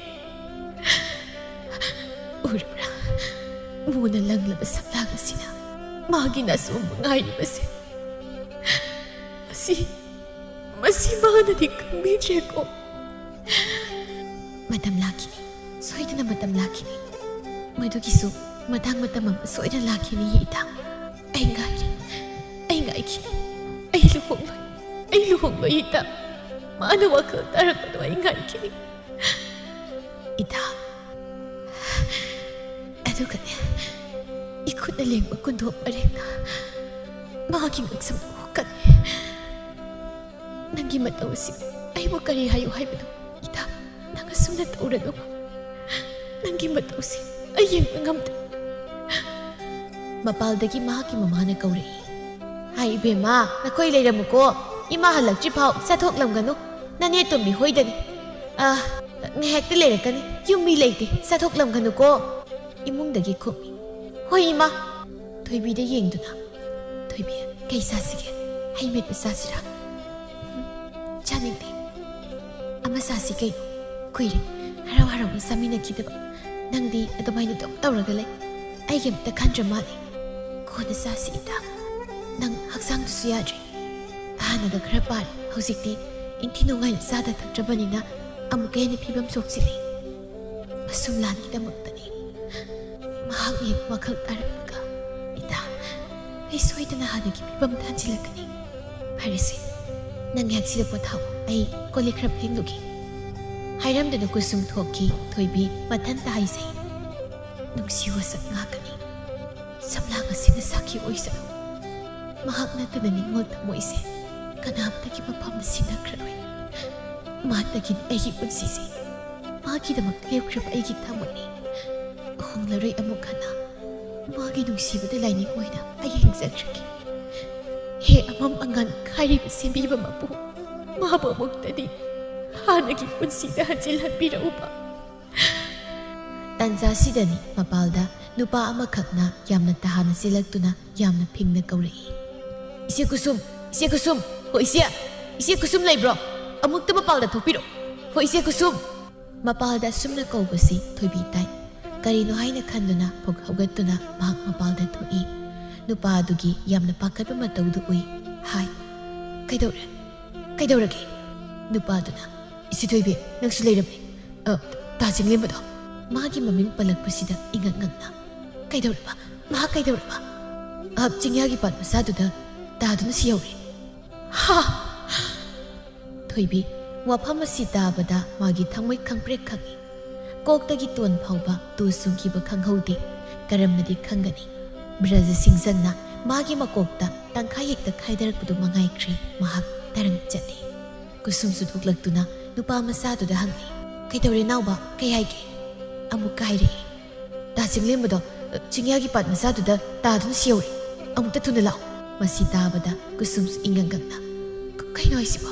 ꯎꯔꯕ꯭ꯔꯥ? ꯃꯨꯅ ꯂꯪꯂꯕ ꯁꯝꯂꯥꯡ ꯑꯁꯤꯅ ꯃꯥꯒꯤ ꯅꯥꯆꯣꯝꯕꯨ ꯉꯥꯏꯔꯤꯕꯁꯦ꯫ ꯃꯁꯤ, ꯃꯁꯤ ꯃꯥꯅꯗꯤ ꯈꯪꯕꯤꯗ꯭ꯔꯦꯀꯣ꯫ ꯃꯇꯝ ꯂꯥꯛꯈꯤꯅꯤ, ꯁꯣꯏꯗꯅ ꯃꯇꯝ ꯂꯥꯛꯈꯤꯅꯤ꯫ ꯃꯗꯨꯒꯤꯁꯨ ꯃꯇꯥꯡ ꯃꯇꯝ ꯑꯃ ꯁꯣꯏꯗꯅ ꯂꯥꯛꯈꯤꯅꯤ, ꯏꯇꯥ꯫ ꯑꯩ ꯉꯥꯏꯔꯤ, ꯑꯩ ꯉꯥꯏꯈꯤꯅꯤ꯫ ꯑꯩ ꯂꯨꯍꯣꯡꯂꯣꯏ, ꯑꯩ ꯂꯨꯍꯣꯡꯂꯣꯏ, ꯏꯇꯥ꯫ ꯃꯥꯅ ꯋꯥꯈꯜ ꯇꯥꯔꯛꯄꯗꯣ ꯑꯩ ꯉꯥꯏꯈꯤꯅꯤ, ꯏꯇꯥ꯫ ꯑꯗꯨꯒꯅꯦ, ꯏꯈꯨꯠꯅ ꯂꯦꯡꯕ ꯀꯨꯟꯗꯣꯝ ꯄꯔꯦꯡꯅ ꯃꯥꯒꯤ ꯉꯛꯁꯝ ꯍꯨꯛꯀꯅꯤ꯫ ꯅꯪꯒꯤ ꯃꯇꯧ ꯑꯁꯤ ꯑꯩꯕꯨ ꯀꯔꯤ ꯍꯥꯏꯌꯨ ꯍꯥꯏꯕꯅꯣ? ꯏꯇꯥ, ꯅꯪ ꯑꯁꯨꯝꯅ ꯇꯧꯔꯅꯨ꯫ ꯅꯪꯒꯤ ꯃꯇꯧꯁꯤ ꯑꯩ ꯌꯦꯡꯕ ꯉꯝꯗꯦ꯫ ꯃꯄꯥꯜꯗꯒꯤ ꯃꯍꯥꯛꯀꯤ ꯃꯃꯥꯅ ꯀꯧꯔꯛꯏ꯫ "ꯍꯥꯏ ꯏꯕꯦꯝꯃ, ꯅꯈꯣꯏ ꯂꯩꯔꯝꯃꯨꯀꯣ꯫ ꯏꯃꯥ ꯍꯜꯂꯛꯇ꯭ꯔꯤ ꯐꯥꯎ ꯆꯠꯊꯣꯛꯂꯝꯒꯅꯨ꯫ ꯅꯅꯦ ꯇꯣꯝꯕꯤ ꯍꯣꯏꯗꯅꯤ꯫ ꯑ, ꯉꯥꯏꯍꯥꯛꯇ ꯂꯩꯔꯛꯀꯅꯤ꯫ ꯌꯨꯝ ꯃꯤ ꯂꯩꯇꯦ꯫ ꯆꯠꯊꯣꯛꯂꯝꯒꯅꯨꯀꯣ꯫" ꯏꯃꯨꯡꯗꯒꯤ ꯈꯨꯝꯃꯤ꯫ "ꯍꯣꯏ ꯏꯃꯥ꯫" ꯊꯣꯏꯕꯤꯗ ꯌꯦꯡꯗꯨꯅ, "ꯊꯣꯏꯕꯤ, ꯀꯩ ꯆꯥꯁꯤꯒꯦ? ꯍꯩ ꯃꯦꯠꯄ ꯆꯥꯁꯤꯔꯥ?" "ꯆꯥꯅꯤꯡꯗꯦ꯫ ꯑꯃ ꯆꯥꯁꯤ ꯀꯩꯅꯣ? ꯀꯨꯏꯔꯦ ꯍꯔꯥꯎ ꯍꯔꯥꯎꯅ ꯆꯥꯃꯤꯟꯅꯈꯤꯗꯕ꯫ ꯅꯪꯗꯤ ꯑꯗꯨꯃꯥꯏꯅ ꯑꯗꯨꯝ ꯇꯧꯔꯒ ꯂꯩ꯫ ꯑꯩꯒꯤ ꯑꯝꯇ ꯈꯟꯗ꯭ꯔ ꯃꯥꯜꯂꯦ꯫ ꯀꯣꯟꯅ ꯆꯥꯁꯤ ꯏꯇꯥ꯫ ꯅꯪ ꯍꯛꯆꯥꯡꯗꯨꯁꯨ ꯌꯥꯗ꯭ꯔꯦ꯫ ꯍꯥꯟꯅꯒ ꯈꯔ ꯄꯥꯔꯦ꯫ ꯍꯧꯖꯤꯛꯇꯤ ꯏꯪꯊꯤ ꯅꯨꯡꯉꯥꯏꯅ ꯆꯥꯗ ꯊꯛꯇ꯭ꯔꯕꯅꯤꯅ ꯑꯃꯨꯛꯀ ꯍꯦꯟꯅ ꯐꯤꯕꯝ ꯁꯣꯛꯆꯤꯜꯂꯤ꯫" ꯃꯁꯨꯝꯂꯥꯟꯒꯤꯗꯃꯛꯇꯅꯤ꯫ ꯃꯍꯥꯛꯅ ꯍꯦꯛ ꯋꯥꯈꯜ ꯇꯥꯔꯛꯄꯒ, "ꯏꯇꯥ, ꯑꯩ ꯁꯣꯏꯗꯅ ꯍꯥꯟꯅꯒꯤ ꯐꯤꯕꯝꯗ ꯍꯟꯖꯤꯜꯂꯛꯀꯅꯤ꯫ ꯐꯔꯦꯁꯦ, ꯅꯪ ꯉꯥꯏꯍꯥꯛꯁꯤꯗ ꯄꯣꯊꯥꯎ꯫ ꯑꯩ ꯀꯣꯜ ꯂꯤꯛ ꯈꯔ ꯐꯦꯡꯂꯨꯒꯦ꯫" ꯍꯥꯏꯔꯝꯗꯅ ꯀꯨꯁꯨꯝ ꯊꯣꯛꯈꯤ꯫ ꯊꯣꯏꯕꯤ ꯃꯊꯟꯇ ꯍꯥꯏꯖꯩ, "ꯅꯨꯡꯁꯤ ꯋꯥꯁꯛ ꯉꯥꯛꯀꯅꯤ꯫ ꯁꯝꯂꯥꯡ ꯑꯁꯤꯅ ꯁꯥꯈꯤ ꯑꯣꯏꯁꯅꯨ꯫ ꯃꯍꯥꯛ ꯅꯠꯇꯅ ꯅꯤꯡꯉꯣꯜ ꯊꯃꯣꯏꯁꯦ ꯀꯅꯥꯝꯇꯒꯤ ꯃꯐꯝꯗ ꯁꯤꯟꯅꯈ꯭ꯔꯔꯣꯏ꯫ ꯃꯥꯇꯒꯤꯅꯤ ꯑꯩꯒꯤ ꯄꯨꯟꯁꯤꯁꯦ꯫ ꯃꯥꯒꯤꯗꯃꯛ ꯂꯦꯞꯈ꯭ꯔꯕ ꯑꯩꯒꯤ ꯊꯃꯣꯏꯅꯤ꯫ ꯍꯣꯡꯂꯔꯣꯏ ꯑꯃꯨꯛ ꯍꯟꯅ꯫ ꯃꯥꯒꯤ ꯅꯨꯡꯁꯤꯕꯗ ꯂꯥꯏꯅꯤꯡ ꯑꯣꯏꯅ ꯑꯩ ꯍꯤꯡꯖꯈ꯭ꯔꯒꯦ꯫ ꯍꯦ ꯑꯃꯝ ꯑꯉꯥꯟ ꯈꯥꯏꯔꯤꯕ ꯁꯦꯝꯕꯤꯕ ꯃꯄꯨ, ꯃꯥꯕꯨ ꯑꯃꯨꯛꯇꯗꯤ ꯍꯥꯟꯅꯒꯤ ꯄꯨꯟꯁꯤꯗ ꯍꯟꯖꯤꯜꯍꯟꯕꯤꯔꯛꯎꯕ꯫ ꯇꯥꯟꯖꯥꯁꯤꯗꯅꯤ ꯃꯄꯥꯜꯗ ꯅꯨꯄꯥ ꯑꯃꯈꯛꯅ ꯌꯥꯝꯅ ꯇꯍꯥꯅ ꯆꯦꯜꯂꯛꯇꯨꯅ ꯌꯥꯝꯅ ꯐꯤꯡꯅ ꯀꯧꯔꯛꯏ꯫ "ꯏꯆꯦ ꯀꯨꯁꯨꯝ, ꯏꯆꯦ ꯀꯨꯁꯨꯝ, ꯍꯣ ꯏꯆꯦ, ꯏꯆꯦ ꯀꯨꯁꯨꯝ ꯂꯩꯕ꯭ꯔꯣ? ꯑꯃꯨꯛꯇ ꯃꯄꯥꯜꯗ ꯊꯣꯛꯄꯤꯔꯣ, ꯍꯣ ꯏꯆꯦ ꯀꯨꯁꯨꯝ!" ꯃꯄꯥꯜꯗ ꯑꯁꯨꯝꯅ ꯀꯧꯕꯁꯤ ꯊꯣꯏꯕꯤ ꯇꯥꯏ꯫ ꯀꯔꯤꯅꯣ ꯍꯥꯏꯅ ꯈꯟꯗꯨꯅ ꯐꯨꯛ ꯍꯧꯒꯠꯇꯨꯅ ꯃꯍꯥꯛ ꯃꯄꯥꯜꯗ ꯊꯣꯛꯏ꯫ ꯅꯨꯄꯥ ꯑꯗꯨꯒꯤ ꯌꯥꯝꯅ ꯄꯥꯈꯠꯄ ꯃꯇꯧꯗꯨ ꯎꯏ꯫ ꯍꯥꯏ, "ꯀꯩꯗꯧꯔꯦ? ꯀꯩꯗꯧꯔꯒꯦ?" ꯅꯨꯄꯥꯗꯨꯅ, "ꯏꯆꯦ ꯊꯣꯏꯕꯤ, ꯅꯪꯁꯨ ꯂꯩꯔꯝꯃꯦ꯫ ꯑ, ꯇꯥ ꯆꯤꯡꯂꯦꯝꯕꯗꯣ?" ꯃꯥꯒꯤ ꯃꯃꯤꯡ ꯄꯜꯂꯛꯄꯁꯤꯗ ꯏꯉꯛ ꯉꯛꯅ, "ꯀꯩꯗꯧꯔꯕ? ꯃꯍꯥꯛ ꯀꯩꯗꯧꯔꯕ?" "ꯑ, ꯆꯤꯡꯌꯥꯒꯤ ꯄꯥꯠ ꯃꯆꯥꯗꯨꯗ ꯇꯥꯗꯨꯅ ꯁꯤꯍꯧꯔꯦ꯫" "ꯍꯥ!" ꯊꯣꯏꯕꯤ, ꯋꯥꯐꯝ ꯑꯁꯤ ꯇꯥꯕꯗ ꯃꯥꯒꯤ ꯊꯃꯣꯏ ꯈꯪꯄ꯭ꯔꯦꯛ ꯈꯪꯏ꯫ ꯀꯣꯛꯇꯒꯤ ꯇꯣꯟ ꯐꯥꯎꯕ ꯇꯨ ꯆꯨꯡꯈꯤꯕ ꯈꯪꯍꯧꯗꯦ꯫ ꯀꯔꯝꯅꯗꯤ ꯈꯪꯒꯅꯤ? ꯕ꯭ꯔꯖ ꯁꯤꯡꯖꯪꯅ ꯃꯥꯒꯤ ꯃꯀꯣꯛꯇ ꯇꯪꯈꯥꯏ ꯍꯦꯛꯇ ꯈꯥꯏꯗꯔꯛꯄꯗꯨ ꯃꯉꯥꯏꯈ꯭ꯔꯦ꯫ ꯃꯍꯥꯛ ꯇꯔꯪ ꯆꯠꯂꯤ꯫ ꯀꯨꯁꯨꯝꯁꯨ ꯊꯣꯛꯂꯛꯇꯨꯅ ꯅꯨꯄꯥ ꯃꯆꯥꯗꯨꯗ ꯍꯪꯂꯤ, "ꯀꯩꯗꯧꯔꯦ ꯅꯥꯎꯕ? ꯀꯩ ꯍꯥꯏꯒꯦ?" ꯑꯃꯨꯛꯀ ꯍꯥꯏꯔꯛꯏ, "ꯇꯥ ꯆꯤꯡꯂꯦꯝꯕꯗꯣ, ꯑ, ꯆꯤꯡꯌꯥꯒꯤ ꯄꯥꯠ ꯃꯆꯥꯗꯨꯗ ꯇꯥꯗꯨꯅ ꯁꯤꯍꯧꯔꯦ꯫ ꯑꯃꯨꯛꯇ ꯊꯨꯅ ꯂꯥꯛꯑꯣ꯫" ꯃꯁꯤ ꯇꯥꯕꯗ ꯀꯨꯁꯨꯝꯁꯨ ꯏꯉꯛ ꯉꯛꯅ, "ꯀ-, ꯀꯩꯅꯣ ꯍꯥꯏꯁꯤꯕꯣ?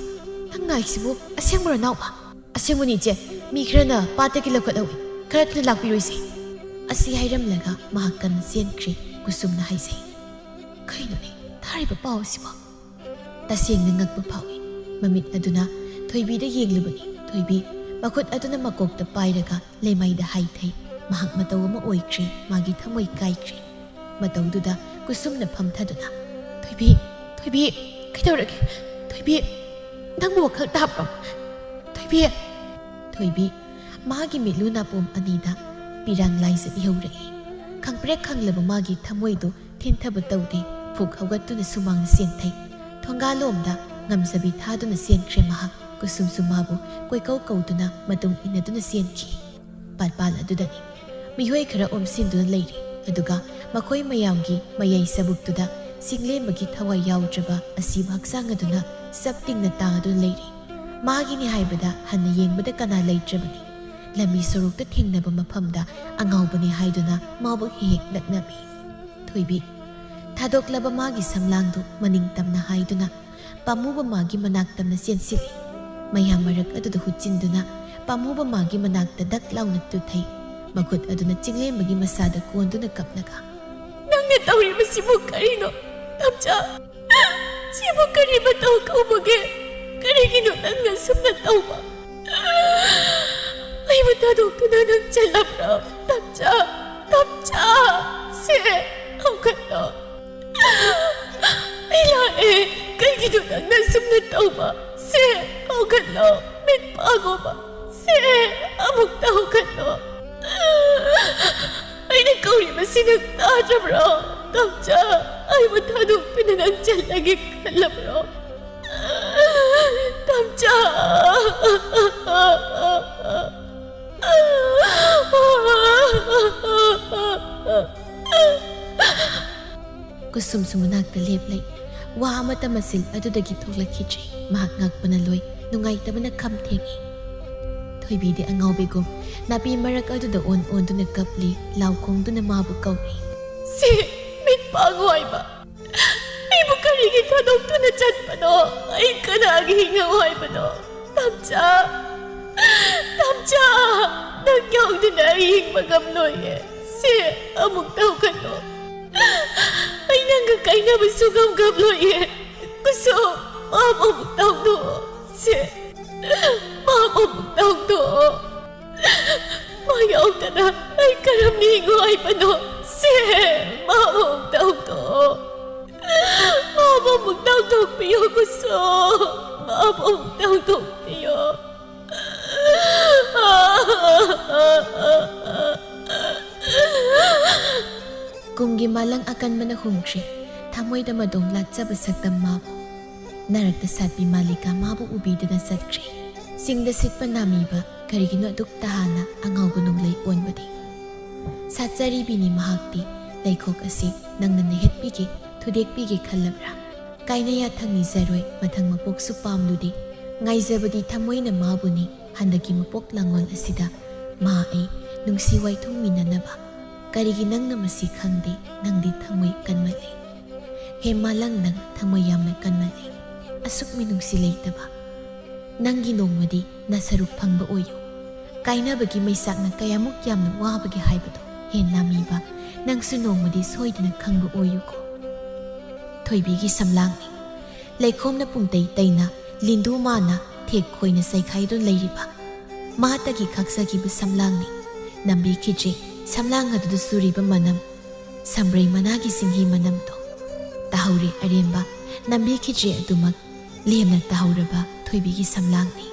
ꯅꯪ ꯅꯥꯏꯁꯤꯕꯨ ꯑꯁꯦꯡꯕꯔꯣ ꯅꯥꯎꯕ?" "ꯑꯁꯦꯡꯕꯅꯤ ꯏꯆꯦ, ꯃꯤ ꯈꯔꯅ ꯄꯥꯠꯇꯒꯤ ꯂꯧꯈꯠꯍꯧꯏ꯫ ꯈꯔ ꯊꯨꯅ ꯂꯥꯛꯄꯤꯔꯣ ꯏꯆꯦ꯫" ꯑꯁꯤ ꯍꯥꯏꯔꯝꯂꯒ ꯃꯍꯥꯛ ꯀꯟꯅ ꯆꯦꯟꯈ꯭ꯔꯦ꯫ ꯀꯨꯁꯨꯝꯅ ꯍꯥꯏꯖꯩ, "ꯀꯩꯅꯣꯅꯦ ꯊꯥꯔꯤꯕ ꯄꯥꯎ ꯑꯁꯤꯕꯣ?" ꯇꯁꯦꯡꯅ ꯉꯛꯄ ꯐꯥꯎꯏ꯫ ꯃꯃꯤꯠ ꯑꯗꯨꯅ ꯊꯣꯏꯕꯤꯗ ꯌꯦꯡꯂꯨꯕꯅꯤ꯫ ꯊꯣꯏꯕꯤ ꯃꯈꯨꯠ ꯑꯗꯨꯅ ꯃꯀꯣꯛꯇ ꯄꯥꯏꯔꯒ ꯂꯩꯃꯥꯏꯗ ꯍꯥꯏꯊꯩ꯫ ꯃꯍꯥꯛ ꯃꯇꯧ ꯑꯃ ꯑꯣꯏꯈ꯭ꯔꯦ, ꯃꯥꯒꯤ ꯊꯃꯣꯏ ꯀꯥꯏꯈ꯭ꯔꯦ꯫ ꯃꯇꯧꯗꯨꯗ ꯀꯨꯁꯨꯝꯅ ꯐꯝꯊꯗꯨꯅ, "ꯊꯣꯏꯕꯤ, ꯊꯣꯏꯕꯤ, ꯀꯩꯗꯧꯔꯒꯦ? ꯊꯣꯏꯕꯤ, ꯅꯪꯕꯨ ꯋꯥꯈꯜ ꯇꯥꯕ꯭ꯔꯣ? ꯊꯣꯏꯕꯤ!" ꯊꯣꯏꯕꯤ, ꯃꯥꯒꯤ ꯃꯤꯠꯂꯨ ꯅꯥꯄꯣꯝ ꯑꯅꯤꯗ ꯄꯤꯔꯥꯡ ꯂꯥꯏꯖꯠ ꯏꯍꯧꯔꯛꯏ꯫ ꯈꯪꯄ꯭ꯔꯦꯛ ꯈꯪꯂꯕ ꯃꯥꯒꯤ ꯊꯃꯣꯏꯗꯨ ꯊꯤꯟꯊꯕ ꯇꯧꯗꯦ꯫ ꯐꯨꯛ ꯍꯧꯒꯠꯇꯨꯅ ꯁꯨꯃꯥꯡꯗ ꯆꯦꯟꯊꯩ꯫ ꯊꯣꯡꯒꯥꯜꯂꯣꯝꯗ ꯉꯝꯖꯕꯤ ꯊꯥꯗꯨꯅ ꯆꯦꯟꯈ꯭ꯔꯦ ꯃꯍꯥꯛ꯫ ꯀꯨꯁꯨꯝꯁꯨ ꯃꯥꯕꯨ ꯀꯣꯏꯀꯧ ꯀꯧꯗꯨꯅ ꯃꯇꯨꯡ ꯏꯟꯅꯗꯨꯅ ꯆꯦꯟꯈꯤ꯫ ꯄꯥꯠꯄꯥꯜ ꯑꯗꯨꯗꯅꯤ ꯃꯤꯑꯣꯏ ꯈꯔ ꯑꯣꯝꯁꯤꯟꯗꯨꯅ ꯂꯩꯔꯤ꯫ ꯑꯗꯨꯒ ꯃꯈꯣꯏ ꯃꯌꯥꯝꯒꯤ ꯃꯌꯥꯏ ꯆꯕꯨꯛꯇꯨꯗ ꯆꯤꯡꯂꯦꯝꯕꯒꯤ ꯊꯋꯥꯏ ꯌꯥꯎꯗ꯭ꯔꯕ ꯑꯁꯤꯕ ꯍꯛꯆꯥꯡ ꯑꯗꯨꯅ ꯆꯞ ꯇꯤꯡꯅ ꯇꯥꯗꯨꯅ ꯂꯩꯔꯤ꯫ ꯃꯥꯒꯤꯅꯤ ꯍꯥꯏꯕꯗ ꯍꯟꯅ ꯌꯦꯡꯕꯗ ꯀꯅꯥ ꯂꯩꯇ꯭ꯔꯕꯅꯤ꯫ ꯂꯝꯕꯤ ꯁꯣꯔꯣꯛꯇ ꯊꯦꯡꯅꯕ ꯃꯐꯝꯗ ꯑꯉꯥꯎꯕꯅꯤ ꯍꯥꯏꯗꯨꯅ ꯃꯥꯕꯨ ꯍꯦꯛ ꯍꯦꯛ ꯂꯛꯅꯕꯤ꯫ ꯊꯣꯏꯕꯤ, ꯊꯥꯗꯣꯛꯂꯕ ꯃꯥꯒꯤ ꯁꯝꯂꯥꯡꯗꯨ ꯃꯅꯤꯡ ꯇꯝꯅ ꯍꯥꯏꯗꯨꯅ ꯄꯥꯝꯃꯨꯕ ꯃꯥꯒꯤ ꯃꯅꯥꯛꯇ ꯃꯆꯦꯟ ꯁꯤꯜꯂꯤ꯫ ꯃꯌꯥꯝ ꯃꯔꯛ ꯑꯗꯨꯗ ꯍꯨꯠꯆꯤꯟꯗꯨꯅ ꯄꯥꯝꯃꯨꯕ ꯃꯥꯒꯤ ꯃꯅꯥꯛꯇ ꯗꯛ ꯂꯥꯎꯅ ꯇꯨꯊꯩ꯫ ꯃꯈꯨꯠ ꯑꯗꯨꯅ ꯆꯤꯡꯂꯦꯝꯕꯒꯤ ꯃꯁꯥꯗ ꯀꯣꯟꯗꯨꯅ ꯀꯞꯂꯒ, "ꯅꯪꯅ ꯇꯧꯔꯤꯕꯁꯤꯕꯨ ꯀꯔꯤꯅꯣ, ꯇꯝꯆꯥ? ꯁꯤꯕꯨ ꯀꯔꯤ ꯃꯇꯧ ꯀꯧꯕꯒꯦ? ꯀꯔꯤꯒꯤꯅꯣ ꯅꯪꯅ ꯁꯨꯝꯅ ꯇꯧꯕ? ꯑꯩꯕꯨ ꯊꯥꯗꯣꯛꯇꯨꯅ ꯅꯪ ꯆꯠꯂꯕ꯭ꯔꯣ? ꯇꯝꯆꯥ, ꯇꯝꯆꯥ, ꯁꯦ, ꯍꯧꯒꯠꯂꯣ꯫ ꯑꯩ ꯂꯥꯛꯑꯦ꯫ ꯀꯩꯒꯤꯅꯣ ꯅꯪꯅ ꯁꯨꯝꯅ ꯇꯧꯕ? ꯁꯦ, ꯍꯧꯒꯠꯂꯣ꯫ ꯃꯤꯠ ꯄꯥꯡꯉꯣꯕ꯫ ꯁꯦ, ꯑꯃꯨꯛꯇ ꯍꯧꯒꯠꯂꯣ꯫ ꯑꯩꯅ ꯀꯧꯔꯤꯕꯁꯤ ꯅꯪ ꯇꯥꯗ꯭ꯔꯕ꯭ꯔꯣ? ꯇꯝꯆꯥ, ꯑꯩꯕꯨ ꯊꯥꯗꯣꯛꯇꯨꯅ ꯅꯪ ꯆꯠꯂꯒꯦ ꯈꯜꯂꯕ꯭ꯔꯣ? ꯇꯝꯆꯥ!" ꯀꯨꯁꯨꯝꯁꯨ ꯃꯅꯥꯛꯇ ꯂꯦꯞꯂꯩ꯫ ꯋꯥ ꯑꯃꯠꯇ ꯃꯆꯤꯜ ꯑꯗꯨꯗꯒꯤ ꯊꯣꯛꯂꯛꯈꯤꯗ꯭ꯔꯦ꯫ ꯃꯍꯥꯛ ꯉꯛꯄꯅ ꯂꯣꯏ, ꯅꯨꯡꯉꯥꯏꯇꯕꯅ ꯈꯝ ꯊꯦꯡꯏ꯫ ꯊꯣꯏꯕꯤꯗꯤ ꯑꯉꯥꯎꯕꯤꯒꯨꯝ ꯅꯥꯄꯤ ꯃꯔꯛ ꯑꯗꯨꯗ ꯑꯣꯟ ꯑꯣꯟꯗꯨꯅ ꯀꯞꯂꯤ, ꯂꯥꯎ ꯈꯣꯡꯗꯨꯅ ꯃꯥꯕꯨ ꯀꯧꯔꯤ꯫ "ꯁꯤ ꯃꯤꯠ ꯄꯥꯡꯉꯨ ꯍꯥꯏꯕ꯫ ꯑꯩꯕꯨ ꯀꯔꯤꯒꯤ ꯊꯥꯗꯣꯛꯇꯨꯅ ꯆꯠꯄꯅꯣ? ꯑꯩ ꯀꯅꯥꯒꯤ ꯍꯤꯡꯉꯧ ꯍꯥꯏꯕꯅꯣ? ꯇꯝꯆꯥ, ꯇꯝꯆꯥ, ꯅꯪ ꯌꯥꯎꯗꯅ ꯑꯩ ꯍꯤꯡꯕ ꯉꯝꯂꯣꯏꯌꯦ꯫ ꯁꯦ, ꯑꯃꯨꯛꯇ ꯍꯧꯒꯠꯂꯣ꯫ ꯑꯩ ꯅꯪꯒ ꯀꯥꯏꯅꯕꯁꯨ ꯉꯝ ꯉꯝꯂꯣꯏꯌꯦ꯫ ꯀꯨꯁꯨꯝ, ꯃꯥꯕꯨ ꯑꯃꯨꯛꯇ ꯍꯧꯗꯣꯛꯑꯣ꯫ ꯁꯦ, ꯃꯥꯕꯨ ꯑꯃꯨꯛꯇ ꯍꯧꯗꯣꯛꯑꯣ꯫ ꯃꯥ ꯌꯥꯎꯗꯅ ꯑꯩ ꯀꯔꯝꯅ ꯍꯤꯡꯉꯨ ꯍꯥꯏꯕꯅꯣ? ꯁꯦ, ꯃꯥꯕꯨ ꯑꯃꯨꯛꯇ ꯍꯧꯗꯣꯛꯑꯣ꯫ ꯃꯥꯕꯨ ꯑꯃꯨꯛꯇ ꯍꯧꯗꯣꯛꯄꯤꯌꯣ, ꯀꯨꯁꯨꯝ꯫ ꯃꯥꯕꯨ ꯑꯃꯨꯛꯇ ꯍꯧꯗꯣꯛꯄꯤꯌꯣ꯫ ꯀꯨꯝꯒꯤ ꯃꯥꯂꯪ ꯑꯀꯟꯕꯅ ꯍꯨꯝꯈ꯭ꯔꯦ꯫ ꯊꯃꯣꯏꯗ ꯃꯗꯣꯝ ꯂꯥꯠꯆꯕ ꯁꯛꯇꯝ ꯃꯥꯕꯨ꯫ ꯅꯔꯛꯇ ꯁꯥꯠꯄꯤ ꯃꯥꯂꯤꯀꯥ ꯃꯥꯕꯨ ꯎꯕꯤꯗꯨꯅ ꯆꯠꯈ꯭ꯔꯦ꯫ ꯆꯤꯡꯗ ꯁꯤꯠꯄ ꯅꯥꯃꯤꯕ ꯀꯔꯤꯒꯤꯅꯣ ꯑꯗꯨꯛ ꯇꯍꯥꯅ ꯑꯉꯥꯎꯕ ꯅꯣꯡꯂꯩ ꯑꯣꯟꯕꯗꯤ? ꯁꯥꯠꯆꯔꯤꯕꯤꯅꯤ ꯃꯍꯥꯛꯇꯤ, ꯂꯩꯈꯣꯛ ꯑꯁꯤ ꯅꯪꯅ ꯅꯩꯍꯠꯄꯤꯒꯦ, ꯊꯨꯗꯦꯛꯄꯤꯒꯦ ꯈꯜꯂꯕ꯭ꯔꯥ? ꯀꯥꯏꯅ ꯌꯥꯊꯪ ꯅꯤꯖꯔꯣꯏ, ꯃꯊꯪ ꯃꯄꯣꯛꯁꯨ ꯄꯥꯝꯂꯨꯗꯦ꯫ ꯉꯥꯏꯖꯕꯗꯤ ꯊꯃꯣꯏꯅ ꯃꯥꯕꯨꯅꯤ, ꯍꯟꯗꯛꯀꯤ ꯃꯄꯣꯛ ꯂꯥꯡꯑꯣꯜ ꯑꯁꯤꯗ ꯃꯥ ꯑꯩ ꯅꯨꯡꯁꯤ ꯋꯥꯏꯊꯨꯡꯃꯤꯟꯅꯅꯕ꯫ ꯀꯔꯤꯒꯤ ꯅꯪꯅ ꯃꯁꯤ ꯈꯪꯗꯦ? ꯅꯪꯗꯤ ꯊꯃꯣꯏ ꯀꯟꯃꯜꯂꯦ꯫ ꯍꯦ ꯃꯥꯂꯪ, ꯅꯪ ꯊꯃꯣꯏ ꯌꯥꯝꯅ ꯀꯟꯃꯜꯂꯦ꯫ ꯑꯁꯨꯛ ꯃꯤꯅꯨꯡꯁꯤ ꯂꯩꯇꯕ ꯅꯪꯒꯤ ꯅꯣꯡꯃꯗꯤ ꯅꯁꯔꯨꯛ ꯐꯪꯕ ꯑꯣꯏꯌꯨ꯫ ꯀꯥꯏꯅꯕꯒꯤ ꯃꯩꯁꯥꯛꯅ ꯀꯌꯥꯃꯨꯛ ꯌꯥꯝꯅ ꯋꯥꯕꯒꯦ ꯍꯥꯏꯕꯗꯣ ꯍꯦꯟꯅ ꯃꯤꯕ ꯅꯪꯁꯨ ꯅꯣꯡꯃꯗꯤ ꯁꯣꯏꯗꯅ ꯈꯪꯕ ꯑꯣꯏꯌꯨꯀꯣ꯫ ꯊꯣꯏꯕꯤꯒꯤ ꯁꯝꯂꯥꯡꯅꯤ꯫ ꯂꯩꯈꯣꯝꯅ ꯄꯨꯡꯇꯩ ꯇꯩꯅ ꯂꯤꯟꯗꯨ ꯃꯥꯅ ꯊꯦꯛ ꯈꯣꯏꯅ ꯆꯩꯈꯥꯏꯗꯨꯅ ꯂꯩꯔꯤꯕ ꯃꯍꯥꯛꯇꯒꯤ ꯈꯥꯛꯆꯈꯤꯕ ꯁꯝꯂꯥꯡꯅꯤ꯫ ꯅꯝꯕꯤꯈꯤꯗ꯭ꯔꯦ ꯁꯝꯂꯥꯡ ꯑꯗꯨꯗ ꯆꯨꯔꯤꯕ ꯃꯅꯝ, ꯁꯝꯕ꯭ꯔꯩ ꯃꯅꯥꯒꯤ ꯁꯤꯡꯍꯤ ꯃꯅꯝꯗꯣ꯫ ꯇꯥꯍꯧꯔꯦ ꯑꯔꯦꯝꯕ, ꯅꯝꯕꯤꯈꯤꯗ꯭ꯔꯦ ꯑꯗꯨꯃꯛ ꯂꯦꯝꯅ ꯇꯥꯍꯧꯔꯕ ꯊꯣꯏꯕꯤꯒꯤ ꯁꯝꯂꯥꯡꯅꯤ꯫